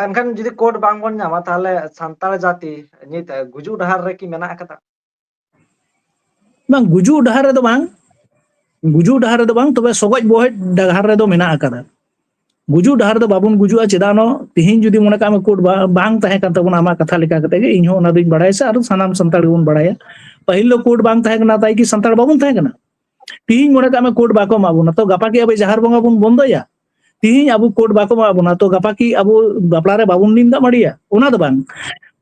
ᱮᱱᱠᱷᱟᱱ ᱡᱩᱫᱤ ᱠᱳᱰ ᱵᱟᱝ ᱵᱚᱱ ᱧᱟᱢᱟ, ᱛᱟᱦᱚᱞᱮ ᱥᱟᱱᱛᱟᱲ ᱡᱟᱹᱛᱤ ᱱᱤᱛ ᱜᱩᱡᱩᱜ ᱰᱟᱦᱟᱨ ᱨᱮ ᱠᱤ ᱢᱮᱱᱟᱜ ᱟᱠᱟᱫᱟ? ᱵᱟᱝ, ᱜᱩᱡᱩᱜ ᱰᱟᱦᱟᱨ ᱨᱮᱫᱚ ᱵᱟᱝ, ᱜᱩᱡᱩᱜ ᱰᱟᱦᱟᱨ ᱨᱮᱫᱚ ᱵᱟᱝ, ᱛᱚᱵᱮ ᱥᱚᱜᱚᱡ ᱵᱚᱦᱚᱡ ᱰᱟᱦᱟᱨ ᱨᱮᱫᱚ ᱢᱮᱱᱟᱜ ᱟᱠᱟᱫᱟ᱾ ᱜᱩᱡᱩᱜ ᱰᱟᱦᱟᱨ ᱨᱮᱫᱚ ᱵᱟᱵᱚᱱ ᱜᱩᱡᱩᱜᱼᱟ᱾ ᱪᱮᱫᱟᱜ ᱱᱚ ᱛᱤᱦᱤᱧ ᱡᱩᱫᱤ ᱢᱚᱱᱮ ᱠᱟᱜ ᱢᱮ ᱠᱳᱰ ᱵᱟᱝ ᱛᱟᱦᱮᱸ ᱠᱟᱱ ᱛᱟᱵᱚᱱᱟ, ᱟᱢᱟᱜ ᱠᱟᱛᱷᱟ ᱞᱮᱠᱟ ᱠᱟᱛᱮ ᱜᱮ ᱤᱧ ᱦᱚᱸ ᱚᱱᱟ ᱫᱚᱧ ᱵᱟᱲᱟᱭᱟ ᱥᱮ ᱟᱨ ᱥᱟᱱᱟᱢ ᱥᱟᱱᱛᱟᱲ ᱜᱮᱵᱚᱱ ᱵᱟᱲᱟᱭᱟ, ᱯᱟᱹᱦᱤᱞ ᱫᱚ ᱠᱳᱰ ᱵᱟᱝ ᱛᱟᱦᱮᱸ ᱠᱟᱱᱟ, ᱛᱟᱭ ᱠᱤ ᱥᱟᱱᱛᱟᱲ ᱵᱟᱵᱚᱱ ᱛᱟᱦᱮᱸ ᱠᱟᱱᱟ? ᱛᱤᱦᱤᱧ ᱢᱚᱱᱮ ᱠᱟᱜ ᱢᱮ ᱠᱳᱰ ᱵᱟᱠᱚ ᱮᱢᱟ ᱵᱚᱱᱟ, ᱛᱚ ᱜᱟᱯᱟ ᱠᱤ ᱟᱵᱚ ᱡᱟᱦᱮᱨ ᱵᱚᱸᱜᱟ ᱵᱚᱱ ᱵᱚᱱᱫᱚᱭᱟ? ᱛᱤᱦᱤᱧ ᱟᱵᱚ ᱠᱳᱰ ᱵᱟᱠᱚ ᱮᱢᱟ ᱵᱚᱱᱟ, ᱛᱚ ᱜᱟᱯᱟ ᱠᱤ ᱟᱵᱚ ᱵᱟᱯᱞᱟ ᱨᱮ ᱵᱟᱵᱚᱱ ᱱᱤᱢ ᱫᱟᱜ ᱢᱟᱹᱲᱤᱭᱟ? ᱚᱱᱟ ᱫᱚ ᱵᱟᱝ᱾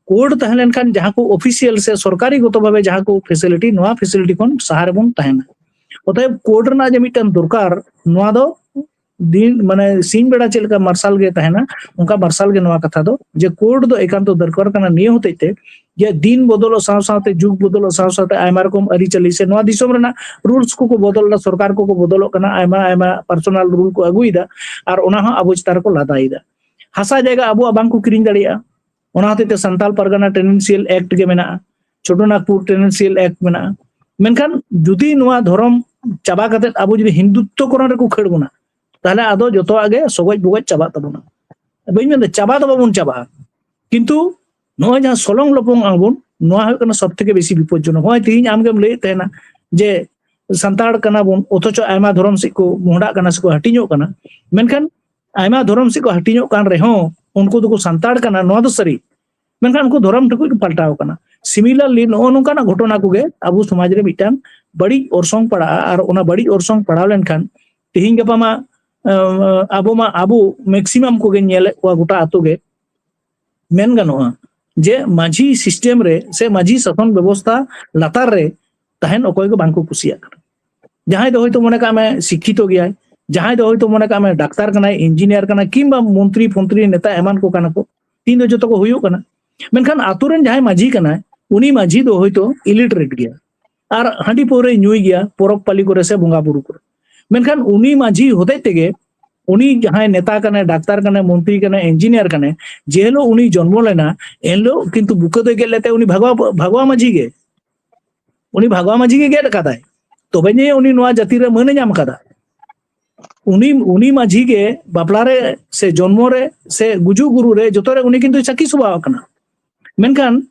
ᱠᱳᱰ ᱛᱟᱦᱮᱸ ᱞᱮᱱᱠᱷᱟᱱ ᱡᱟᱦᱟᱸ ᱠᱚ ᱚᱯᱷᱤᱥᱤᱭᱟᱞ ᱥᱮ ᱥᱚᱨᱠᱟᱨᱤ ᱜᱚᱛᱚ ᱵᱷᱟᱵᱮ ᱡᱟᱦᱟᱸ ᱠᱚ ᱯᱷᱮᱥᱤᱞᱤᱴᱤ, ᱱᱚᱣᱟ ᱯᱷᱮᱥᱤᱞᱤᱴᱤ ᱠᱷᱚᱱ ᱥᱟᱦᱟ ᱨᱮᱵᱚᱱ ᱛᱟᱦᱮᱱᱟ᱾ ᱚᱛᱚᱮᱵ ᱠᱳᱰ ᱨᱮᱱᱟᱜ ᱡᱮ ᱢᱤᱫᱴᱟᱝ ᱫᱚᱨᱠᱟᱨ, ᱱᱚᱣᱟ ᱫᱚ ᱫᱤᱱ ᱢᱟᱱᱮ ᱥᱤᱧ ᱵᱮᱲᱟ ᱪᱮᱫ ᱞᱮᱠᱟ ᱢᱟᱨᱥᱟᱞ ᱜᱮ ᱛᱟᱦᱮᱱᱟ, ᱚᱱᱠᱟ ᱢᱟᱨᱥᱟᱞ ᱜᱮ ᱱᱚᱣᱟ ᱠᱟᱛᱷᱟ ᱫᱚ, ᱡᱮ ᱠᱳᱰ ᱫᱚ ᱮᱠᱟᱱᱛᱚ ᱫᱚᱨᱠᱟᱨ ᱠᱟᱱᱟ ᱱᱤᱭᱟᱹ ᱦᱚᱛᱮᱡ ᱛᱮ ᱡᱮ ᱫᱤᱱ ᱵᱚᱫᱚᱞᱚᱜ ᱥᱟᱶ ᱥᱟᱶᱛᱮ, ᱡᱩᱜᱽ ᱵᱚᱫᱚᱞᱚᱜ ᱥᱟᱶ ᱥᱟᱶᱛᱮ ᱟᱭᱢᱟ ᱨᱚᱠᱚᱢ ᱟᱹᱨᱤᱪᱟᱹᱞᱤ ᱥᱮ ᱱᱚᱣᱟ ᱫᱤᱥᱚᱢ ᱨᱮᱱᱟᱜ ᱨᱩᱞᱥ ᱠᱚᱠᱚ ᱵᱚᱫᱚᱞ ᱮᱫᱟ, ᱥᱚᱨᱠᱟᱨ ᱠᱚᱠᱚ ᱵᱚᱫᱚᱞᱚᱜ ᱠᱟᱱᱟ, ᱟᱭᱢᱟ ᱟᱭᱢᱟ ᱯᱟᱨᱥᱚᱱᱟᱞ ᱨᱩᱞ ᱠᱚ ᱟᱹᱜᱩᱭᱮᱫᱟ, ᱟᱨ ᱚᱱᱟ ᱦᱚᱸ ᱟᱵᱚ ᱪᱮᱛᱟᱱ ᱨᱮᱠᱚ ᱞᱟᱫᱟᱭᱮᱫᱟ᱾ ᱦᱟᱥᱟ ᱡᱟᱭᱜᱟ ᱟᱵᱚᱣᱟᱜ ᱵᱟᱝᱠᱚ ᱠᱤᱨᱤᱧ ᱫᱟᱲᱮᱭᱟᱜᱼᱟ, ᱚᱱᱟ ᱦᱚᱛᱮᱡ ᱛᱮ ᱥᱟᱱᱛᱟᱞ ᱯᱟᱨᱜᱟᱱᱟ ᱴᱮᱱᱮᱱᱥᱤᱭᱟᱞ ᱮᱠᱴ ᱜᱮ ᱢᱮᱱᱟᱜᱼᱟ, ᱪᱷᱳᱴᱳ ᱱᱟᱜᱽᱯᱩᱨ ᱴᱮᱱᱮᱱᱥᱤᱭᱟᱞ ᱮᱠᱴ ᱢᱮᱱᱟᱜᱼᱟ᱾ ᱢᱮᱱᱠᱷᱟᱱ ᱡᱩᱫᱤ ᱱᱚᱣᱟ ᱫᱷᱚᱨᱚᱢ ᱪᱟᱵᱟ ᱠᱟᱛᱮ ᱟᱵᱚ ᱡᱩᱫᱤ ᱦᱤᱱᱫᱩᱛᱛᱚ ᱠᱚᱨᱚᱱ ᱨᱮᱠᱚ ᱠᱷᱟᱹᱲ ᱵᱚᱱᱟ, ᱛᱟᱦᱞᱮ ᱟᱫᱚ ᱡᱚᱛᱚᱣᱟᱜ ᱜᱮ ᱥᱚᱜᱚᱡ ᱵᱚᱜᱚᱡ ᱪᱟᱵᱟᱜ ᱛᱟᱵᱚᱱᱟ᱾ ᱵᱟᱹᱧ ᱢᱮᱱᱫᱟ ᱪᱟᱵᱟ ᱫᱚ ᱵᱟᱵᱚᱱ ᱪᱟᱵᱟᱜᱼᱟ, ᱠᱤᱱᱛᱩ ᱱᱚᱜᱼᱚᱭ ᱡᱟᱦᱟᱸ ᱥᱚᱞᱚᱝ ᱞᱚᱯᱚᱝ ᱟᱵᱚᱱ, ᱱᱚᱣᱟ ᱦᱩᱭᱩᱜ ᱠᱟᱱᱟ ᱥᱚᱵ ᱛᱷᱮᱠᱮ ᱵᱮᱥᱤ ᱵᱤᱯᱚᱫᱡᱚᱱᱚᱠ᱾ ᱱᱚᱜᱼᱚᱭ ᱛᱮᱦᱤᱧ ᱟᱢᱜᱮᱢ ᱞᱟᱹᱭᱮᱫ ᱛᱟᱦᱮᱱᱟ ᱡᱮ ᱥᱟᱱᱛᱟᱲ ᱠᱟᱱᱟ ᱵᱚᱱ, ᱚᱛᱷᱚᱪᱚ ᱟᱭᱢᱟ ᱫᱷᱚᱨᱚᱢ ᱥᱮᱫ ᱠᱚ ᱢᱚᱦᱰᱟᱜ ᱠᱟᱱᱟ ᱥᱮᱠᱚ ᱦᱟᱹᱴᱤᱧᱚᱜ ᱠᱟᱱᱟ, ᱢᱮᱱᱠᱷᱟᱱ ᱟᱭᱢᱟ ᱫᱷᱚᱨᱚᱢ ᱥᱮᱫ ᱠᱚ ᱦᱟᱹᱴᱤᱧᱚᱜ ᱠᱟᱱ ᱨᱮᱦᱚᱸ ᱩᱱᱠᱩ ᱫᱚᱠᱚ ᱥᱟᱱᱛᱟᱲ ᱠᱟᱱᱟ, ᱱᱚᱣᱟ ᱫᱚ ᱥᱟᱹᱨᱤ᱾ ᱢᱮᱱᱠᱷᱟᱱ ᱩᱱᱠᱩ ᱫᱷᱚᱨᱚᱢ ᱴᱷᱮᱱ ᱠᱷᱚᱱ ᱠᱚ ᱯᱟᱞᱴᱟᱣ ᱠᱟᱱᱟ᱾ ᱥᱤᱢᱤᱞᱟᱨᱞᱤ ᱱᱚᱜᱼᱚ ᱱᱚᱝᱠᱟᱱᱟᱜ ᱜᱷᱚᱴᱚᱱᱟ ᱠᱚᱜᱮ ᱟᱵᱚ ᱥᱚᱢᱟᱡᱽ ᱨᱮ ᱢᱤᱫᱴᱟᱝ ᱵᱟᱹᱲᱤᱡ ᱚᱨᱥᱚᱝ ᱯᱟᱲᱟᱜᱼᱟ, ᱟᱨ ᱚᱱᱟ ᱵᱟᱹᱲᱤᱡ ᱚᱨᱥᱚᱝ ᱯᱟᱲᱟᱣ ᱞᱮᱱᱠᱷᱟᱱ ᱛᱮᱦᱤᱧ ᱜᱟᱯᱟ ᱢᱟ ᱟᱵᱚ ᱢᱟ ᱟᱵᱚ ᱢᱮᱠᱥᱤᱢᱟᱢ ᱠᱚᱜᱮ ᱧᱮᱞᱮᱫ ᱠᱚᱣᱟ ᱜᱚᱴᱟ ᱟᱛᱳ ᱜᱮ, ᱢᱮᱱ ᱜᱟᱱᱚᱜᱼᱟ ᱡᱮ ᱢᱟᱹᱡᱷᱤ ᱥᱤᱥᱴᱮᱢ ᱨᱮ ᱥᱮ ᱢᱟᱹᱡᱷᱤ ᱥᱟᱥᱚᱱ ᱵᱮᱵᱚᱥᱛᱷᱟ ᱞᱟᱛᱟᱨ ᱨᱮ ᱛᱟᱦᱮᱱ ᱚᱠᱚᱭ ᱜᱮ ᱵᱟᱝ ᱠᱚ ᱠᱩᱥᱤᱭᱟᱜ ᱠᱟᱱᱟ᱾ ᱡᱟᱦᱟᱸᱭ ᱫᱚ ᱦᱚᱭᱛᱳ ᱢᱚᱱᱮ ᱠᱟᱜ ᱢᱮ ᱥᱤᱠᱠᱷᱤᱛᱚ ᱜᱮᱭᱟᱭ, ᱡᱟᱦᱟᱸᱭ ᱫᱚ ᱦᱚᱭᱛᱳ ᱢᱚᱱᱮ ᱠᱟᱜ ᱢᱮ ᱰᱟᱠᱛᱟᱨ ᱠᱟᱱᱟᱭ, ᱤᱧᱡᱤᱱᱤᱭᱟᱨ ᱠᱟᱱᱟᱭ, ᱠᱤᱝᱵᱟ ᱢᱚᱱᱛᱨᱤ ᱯᱷᱚᱱᱛᱨᱤ ᱱᱮᱛᱟ ᱮᱢᱟᱱ ᱠᱚ ᱠᱟᱱᱟ ᱠᱚ, ᱛᱤᱦᱤᱧ ᱫᱚ ᱡᱚᱛᱚ ᱠᱚ ᱦᱩᱭᱩᱜ ᱠᱟᱱᱟ᱾ ᱢᱮᱱᱠᱷᱟᱱ ᱟᱛᱳ ᱨᱮᱱ ᱡᱟᱦᱟᱸᱭ ᱢᱟᱹᱡᱷᱤ ᱠᱟᱱᱟᱭ, ᱩᱱᱤ ᱢᱟᱹᱡᱷᱤ ᱫᱚ ᱦᱚᱭᱛᱳ ᱤᱞᱤᱴᱟᱨᱮᱴ ᱜᱮᱭᱟ, ᱟᱨ ᱦᱟᱺᱰᱤ ᱯᱟᱹᱣᱨᱟᱹᱭ ᱧᱩᱭ ᱜᱮᱭᱟ ᱯᱚᱨᱚᱵᱽ ᱯᱟᱹᱞᱤ ᱠᱚᱨᱮ ᱥᱮ ᱵᱚᱸᱜᱟ ᱵᱩᱨᱩ ᱠᱚᱨᱮ᱾ ᱢᱮᱱᱠᱷᱟᱱ ᱩᱱᱤ ᱢᱟᱹᱡᱷᱤ ᱦᱚᱛᱮᱡ ᱛᱮᱜᱮ, ᱩᱱᱤ ᱡᱟᱦᱟᱸᱭ ᱱᱮᱛᱟ ᱠᱟᱱᱟᱭ, ᱰᱟᱠᱛᱟᱨ ᱠᱟᱱᱟᱭ, ᱢᱚᱱᱛᱨᱤ ᱠᱟᱱᱟᱭ, ᱤᱧᱡᱤᱱᱤᱭᱟᱨ ᱠᱟᱱᱟᱭ, ᱡᱮ ᱦᱤᱞᱳᱜ ᱩᱱᱤ ᱡᱚᱱᱢᱚ ᱞᱮᱱᱟ, ᱮᱱᱦᱤᱞᱳᱜ ᱠᱤᱱᱛᱩ ᱵᱩᱠᱟᱹ ᱫᱚᱭ ᱜᱮᱫ ᱞᱮᱫ ᱛᱟᱭᱟ ᱩᱱᱤ ᱵᱷᱟᱜᱽᱣᱟ, ᱵᱷᱟᱜᱽᱣᱟ ᱢᱟᱹᱡᱷᱤ ᱜᱮ᱾ ᱩᱱᱤ ᱵᱷᱟᱜᱽᱣᱟ ᱢᱟᱹᱡᱷᱤ ᱜᱮ ᱜᱮᱫ ᱟᱠᱟᱫᱟᱭ, ᱛᱚᱵᱮ ᱡᱮ ᱩᱱᱤ ᱱᱚᱣᱟ ᱡᱟᱹᱛᱤ ᱨᱮ ᱢᱟᱹᱱ ᱮ ᱧᱟᱢ ᱟᱠᱟᱫᱟ᱾ ᱩᱱᱤ, ᱩᱱᱤ ᱢᱟᱹᱡᱷᱤ ᱜᱮ ᱵᱟᱯᱞᱟ ᱨᱮ ᱥᱮ ᱡᱚᱱᱢᱚ ᱨᱮ ᱥᱮ ᱜᱩᱡᱩᱜ ᱜᱩᱨᱩ ᱨᱮ ᱡᱚᱛᱚ ᱨᱮ ᱩᱱᱤ ᱠᱤᱱᱛᱩ ᱥᱟᱹᱠᱷᱤ ᱥᱚᱵᱷᱟ ᱟᱠᱟᱱᱟ᱾ ᱢᱮᱱᱠᱷᱟᱱ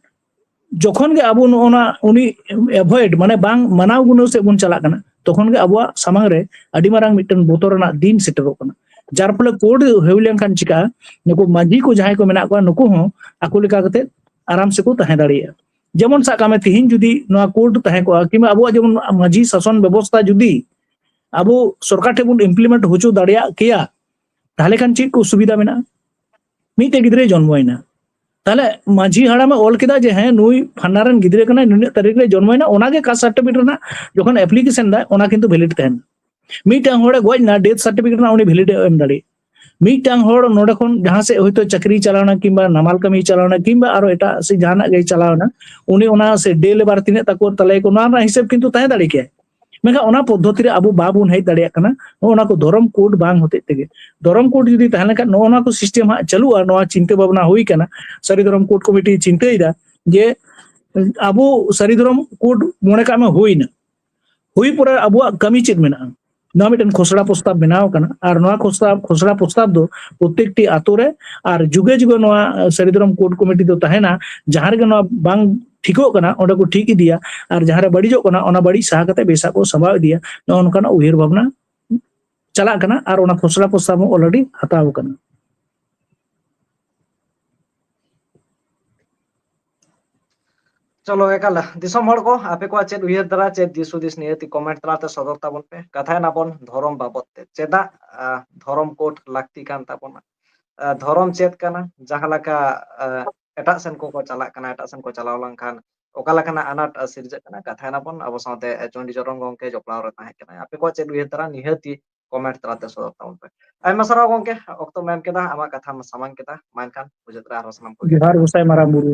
ᱡᱚᱠᱷᱚᱱ ᱜᱮ ᱟᱵᱚ ᱱᱚᱜᱼᱚ ᱱᱟ ᱩᱱᱤ avoid, ᱢᱟᱱᱮ ᱵᱟᱝ ᱢᱟᱱᱟᱣ ᱜᱩᱱᱟᱹᱣ ᱥᱮᱫ ᱵᱚᱱ ᱪᱟᱞᱟᱜ ᱠᱟᱱᱟ, ᱛᱚᱠᱷᱚᱱ ᱜᱮ ᱟᱵᱚᱣᱟᱜ ᱥᱟᱢᱟᱝ ᱨᱮ ᱟᱹᱰᱤ ᱢᱟᱨᱟᱝ ᱢᱤᱫᱴᱮᱱ ᱵᱚᱛᱚᱨ ᱨᱮᱱᱟᱜ ᱫᱤᱱ ᱥᱮᱴᱮᱨᱚᱜ ᱠᱟᱱᱟ᱾ ᱡᱟᱨ ᱯᱷᱚᱞᱮ code ᱦᱩᱭ ᱞᱮᱱᱠᱷᱟᱱ ᱪᱤᱠᱟᱹᱜᱼᱟ, ᱱᱩᱠᱩ ᱢᱟᱹᱡᱷᱤ ᱠᱚ ᱡᱟᱦᱟᱸᱭ ᱠᱚ ᱢᱮᱱᱟᱜ ᱠᱚᱣᱟ, ᱱᱩᱠᱩ ᱦᱚᱸ ᱟᱠᱚ ᱞᱮᱠᱟ ᱠᱟᱛᱮ ᱟᱨᱟᱢ ᱥᱮᱠᱚ ᱛᱟᱦᱮᱸ ᱫᱟᱲᱮᱭᱟᱜᱼᱟ᱾ ᱡᱮᱢᱚᱱ ᱥᱟᱵ ᱠᱟᱜ ᱢᱮ, ᱛᱤᱦᱤᱧ ᱡᱩᱫᱤ ᱱᱚᱣᱟ code ᱛᱟᱦᱮᱸ ᱠᱚᱜᱼᱟ, ᱠᱤᱝᱵᱟ ᱟᱵᱚᱣᱟᱜ ᱡᱮᱢᱚᱱ ᱢᱟᱹᱡᱷᱤ ᱥᱟᱥᱚᱱ ᱵᱮᱵᱚᱥᱛᱷᱟ ᱡᱩᱫᱤ ᱟᱵᱚ ᱥᱚᱨᱠᱟᱨ ᱴᱷᱮᱱ ᱵᱚᱱ implement ᱦᱚᱪᱚ ᱫᱟᱲᱮᱭᱟᱜ ᱠᱮᱭᱟ, ᱛᱟᱦᱚᱞᱮ ᱠᱷᱟᱱ ᱪᱮᱫ ᱠᱚ ᱥᱩᱵᱤᱫᱷᱟ ᱢᱮᱱᱟᱜᱼᱟ? ᱢᱤᱫᱴᱮᱡ ᱜᱤᱫᱽᱨᱟᱹᱭ ᱡᱚᱱᱢᱚᱭᱮᱱᱟ, ᱛᱟᱦᱚᱞᱮ ᱢᱟᱹᱡᱷᱤ ᱦᱟᱲᱟᱢᱮ ᱚᱞ ᱠᱮᱫᱟ ᱡᱮ ᱦᱮᱸ, ᱱᱩᱭ ᱯᱷᱟᱱᱟ ᱨᱮᱱ ᱜᱤᱫᱽᱨᱟᱹ ᱠᱟᱱᱟᱭ, ᱱᱩᱱᱟᱹᱜ ᱛᱟᱹᱨᱤᱠᱷ ᱨᱮ ᱡᱚᱱᱢᱚᱭᱮᱱᱟ, ᱚᱱᱟᱜᱮ caste certificate ᱨᱮᱱᱟᱜ ᱡᱚᱠᱷᱚᱱ application ᱫᱟᱭ, ᱚᱱᱟ ᱠᱤᱱᱛᱩ valid ᱛᱟᱦᱮᱱᱟ᱾ ᱢᱤᱫᱴᱟᱝ ᱦᱚᱲᱮ ᱜᱚᱡ ᱮᱱᱟ, death certificate ᱨᱮᱱᱟᱜ ᱩᱱᱤ valid ᱮ ᱮᱢ ᱫᱟᱲᱮᱭᱟᱜᱼᱟ᱾ ᱢᱤᱫᱴᱟᱝ ᱦᱚᱲ ᱱᱚᱰᱮ ᱠᱷᱚᱱ ᱡᱟᱦᱟᱸ ᱥᱮᱫ ᱦᱚᱭᱛᱳ ᱪᱟᱹᱠᱨᱤ ᱪᱟᱞᱟᱣᱱᱟ ᱠᱤᱝᱵᱟ ᱱᱟᱢᱟᱞ ᱠᱟᱹᱢᱤ ᱪᱟᱞᱟᱣᱱᱟ ᱠᱤᱝᱵᱟ ᱟᱨᱚ ᱮᱴᱟᱜ ᱥᱮᱫ ᱡᱟᱦᱟᱱᱟᱜ ᱜᱮ ᱪᱟᱞᱟᱣᱱᱟ, ᱩᱱᱤ ᱚᱱᱟ ᱥᱮ day labour ᱛᱤᱱᱟᱹᱜ ᱛᱟᱠᱚ ᱛᱟᱞᱮᱭᱟᱠᱚ, ᱱᱚᱣᱟ ᱨᱮᱱᱟᱜ ᱦᱤᱥᱟᱹᱵ ᱠᱤᱱᱛᱩ ᱛᱟᱦᱮᱸ ᱫᱟᱲᱮ ᱠᱮᱭᱟᱭ᱾ ᱢᱮᱱᱠᱷᱟᱱ ᱚᱱᱟ ᱯᱚᱫᱽᱫᱷᱚᱛᱤ ᱨᱮ ᱟᱵᱚ ᱵᱟᱵᱚᱱ ᱦᱮᱡ ᱫᱟᱲᱮᱭᱟᱜ ᱠᱟᱱᱟ᱾ ᱱᱚᱜᱼᱚ ᱱᱟ ᱠᱚ ᱫᱷᱚᱨᱚᱢ code ᱵᱟᱝ ᱦᱚᱛᱮᱡ ᱛᱮᱜᱮ᱾ ᱫᱷᱚᱨᱚᱢ code ᱡᱩᱫᱤ ᱛᱟᱦᱮᱸ ᱞᱮᱱᱠᱷᱟᱱ ᱱᱚᱜᱼᱚ ᱱᱟ ᱠᱚ system ᱦᱟᱸᱜ ᱪᱟᱹᱞᱩᱜᱼᱟ᱾ ᱱᱚᱣᱟ ᱪᱤᱱᱛᱟᱹ ᱵᱷᱟᱵᱽᱱᱟ ᱦᱩᱭ ᱠᱟᱱᱟ, ᱥᱟᱹᱨᱤ ᱫᱷᱚᱨᱚᱢ code committee ᱪᱤᱱᱛᱟᱹᱭᱮᱫᱟ ᱡᱮ ᱟᱵᱚ ᱥᱟᱹᱨᱤ ᱫᱷᱚᱨᱚᱢ code ᱢᱚᱱᱮ ᱠᱟᱜ ᱢᱮ ᱦᱩᱭᱱᱟ, ᱦᱩᱭ ᱯᱚᱨᱮ ᱟᱵᱚᱣᱟᱜ ᱠᱟᱹᱢᱤ ᱪᱮᱫ ᱢᱮᱱᱟᱜᱼᱟ? ᱱᱚᱣᱟ ᱢᱤᱫᱴᱮᱱ ᱠᱷᱚᱥᱲᱟ ᱯᱨᱚᱥᱛᱟᱵ ᱵᱮᱱᱟᱣ ᱠᱟᱱᱟ, ᱟᱨ ᱱᱚᱣᱟ ᱠᱷᱚᱥᱲᱟ, ᱠᱷᱚᱥᱲᱟ ᱯᱨᱚᱥᱛᱟᱵ ᱫᱚ ᱯᱨᱚᱛᱮᱠᱴᱤ ᱟᱛᱳ ᱨᱮ ᱟᱨ ᱡᱩᱜᱮ ᱡᱩᱜᱮ ᱱᱚᱣᱟ ᱥᱟᱹᱨᱤ ᱫᱷᱚᱨᱚᱢ code committee ᱫᱚ ᱛᱟᱦᱮᱱᱟ᱾ ᱡᱟᱦᱟᱸ ᱨᱮᱜᱮ ᱱᱚᱣᱟ ᱵᱟᱝ ᱴᱷᱤᱠᱚᱜ ᱠᱟᱱᱟ, ᱚᱸᱰᱮ ᱠᱚ ᱴᱷᱤᱠ ᱤᱫᱤᱭᱟ, ᱟᱨ ᱡᱟᱦᱟᱸ ᱨᱮ ᱵᱟᱹᱲᱤᱡᱚᱜ ᱠᱟᱱᱟ, ᱚᱱᱟ ᱵᱟᱹᱲᱤᱡ ᱥᱟᱦᱟ ᱠᱟᱛᱮ ᱵᱮᱥᱟᱜ ᱠᱚ ᱥᱟᱢᱵᱟᱣ ᱤᱫᱤᱭᱟ᱾ ᱱᱚᱜᱼᱚ ᱱᱚᱝᱠᱟᱱᱟᱜ ᱩᱭᱦᱟᱹᱨ ᱵᱷᱟᱵᱽᱱᱟ ᱪᱟᱞᱟᱜ ᱠᱟᱱᱟ, ᱟᱨ ᱚᱱᱟ ᱠᱷᱚᱥᱲᱟ ᱯᱨᱚᱥᱛᱟᱵ ᱦᱚᱸ already ᱦᱟᱛᱟᱣ ᱟᱠᱟᱱᱟ᱾ ᱪᱚᱞᱚ, ᱮᱠᱟᱞ, ᱫᱤᱥᱚᱢ ᱦᱚᱲ ᱠᱚ, ᱟᱯᱮ ᱠᱚᱣᱟᱜ ᱪᱮᱫ ᱩᱭᱦᱟᱹᱨ ᱫᱷᱟᱨᱟ, ᱪᱮᱫ ᱫᱤᱥ ᱦᱩᱫᱤᱥ, ᱱᱤᱦᱟᱹᱛᱤ comment ᱛᱟᱞᱟᱛᱮ ᱥᱚᱫᱚᱨ ᱛᱟᱵᱚᱱ ᱯᱮ᱾ ᱠᱟᱛᱷᱟᱭ ᱱᱟᱵᱚᱱ ᱫᱷᱚᱨᱚᱢ ᱵᱟᱵᱚᱛ ᱛᱮ, ᱪᱮᱫᱟᱜ, ᱟ, ᱫᱷᱚᱨᱚᱢ code ᱞᱟᱹᱠᱛᱤ ᱠᱟᱱ ᱛᱟᱵᱚᱱᱟ? ᱟ, ᱫᱷᱚᱨᱚᱢ ᱪᱮᱫ ᱠᱟᱱᱟ? ᱡᱟᱦᱟᱸ ᱞᱮᱠᱟ, ᱟ, ᱮᱴᱟᱜ ᱥᱮᱱ ᱠᱚᱠᱚ ᱪᱟᱞᱟᱜ ᱠᱟᱱᱟ, ᱮᱴᱟᱜ ᱥᱮᱱ ᱠᱚ ᱪᱟᱞᱟᱣ ᱞᱮᱱᱠᱷᱟᱱ ᱚᱠᱟ ᱞᱮᱠᱟᱱᱟᱜ ᱟᱱᱟᱴ, ᱟ, ᱥᱤᱨᱡᱟᱹᱜ ᱠᱟᱱᱟ? ᱠᱟᱛᱷᱟᱭ ᱱᱟᱵᱚᱱ ᱟᱵᱚ ᱥᱟᱶᱛᱮ, ᱟ, ᱪᱚᱱᱰᱤᱪᱚᱨᱚᱱ ᱜᱚᱢᱠᱮ ᱡᱚᱯᱲᱟᱣ ᱨᱮ ᱛᱟᱦᱮᱸ ᱠᱟᱱᱟᱭ᱾ ᱟᱯᱮ ᱠᱚᱣᱟᱜ ᱪᱮᱫ ᱩᱭᱦᱟᱹᱨ ᱫᱷᱟᱨᱟ? ᱱᱤᱦᱟᱹᱛᱤ comment ᱛᱟᱞᱟᱛᱮ ᱥᱚᱫᱚᱨ ᱛᱟᱵᱚᱱ ᱯᱮ᱾ ᱟᱭᱢᱟ ᱥᱟᱨᱦᱟᱣ ᱜᱚᱢᱠᱮ, ᱚᱠᱛᱚᱢ ᱮᱢ ᱠᱮᱫᱟ, ᱟᱢᱟᱜ ᱠᱟᱛᱷᱟᱢ ᱥᱟᱢᱟᱝ ᱠᱮᱫᱟ᱾ ᱢᱟ ᱮᱱᱠᱷᱟᱱ ᱢᱩᱪᱟᱹᱫ ᱨᱮ ᱟᱨᱦᱚᱸ ᱥᱟᱱᱟᱢ ᱠᱚᱜᱮ ᱡᱚᱦᱟᱨ ᱜᱚᱸᱥᱟᱭ ᱢᱟᱨᱟᱝ ᱵᱩᱨᱩ᱾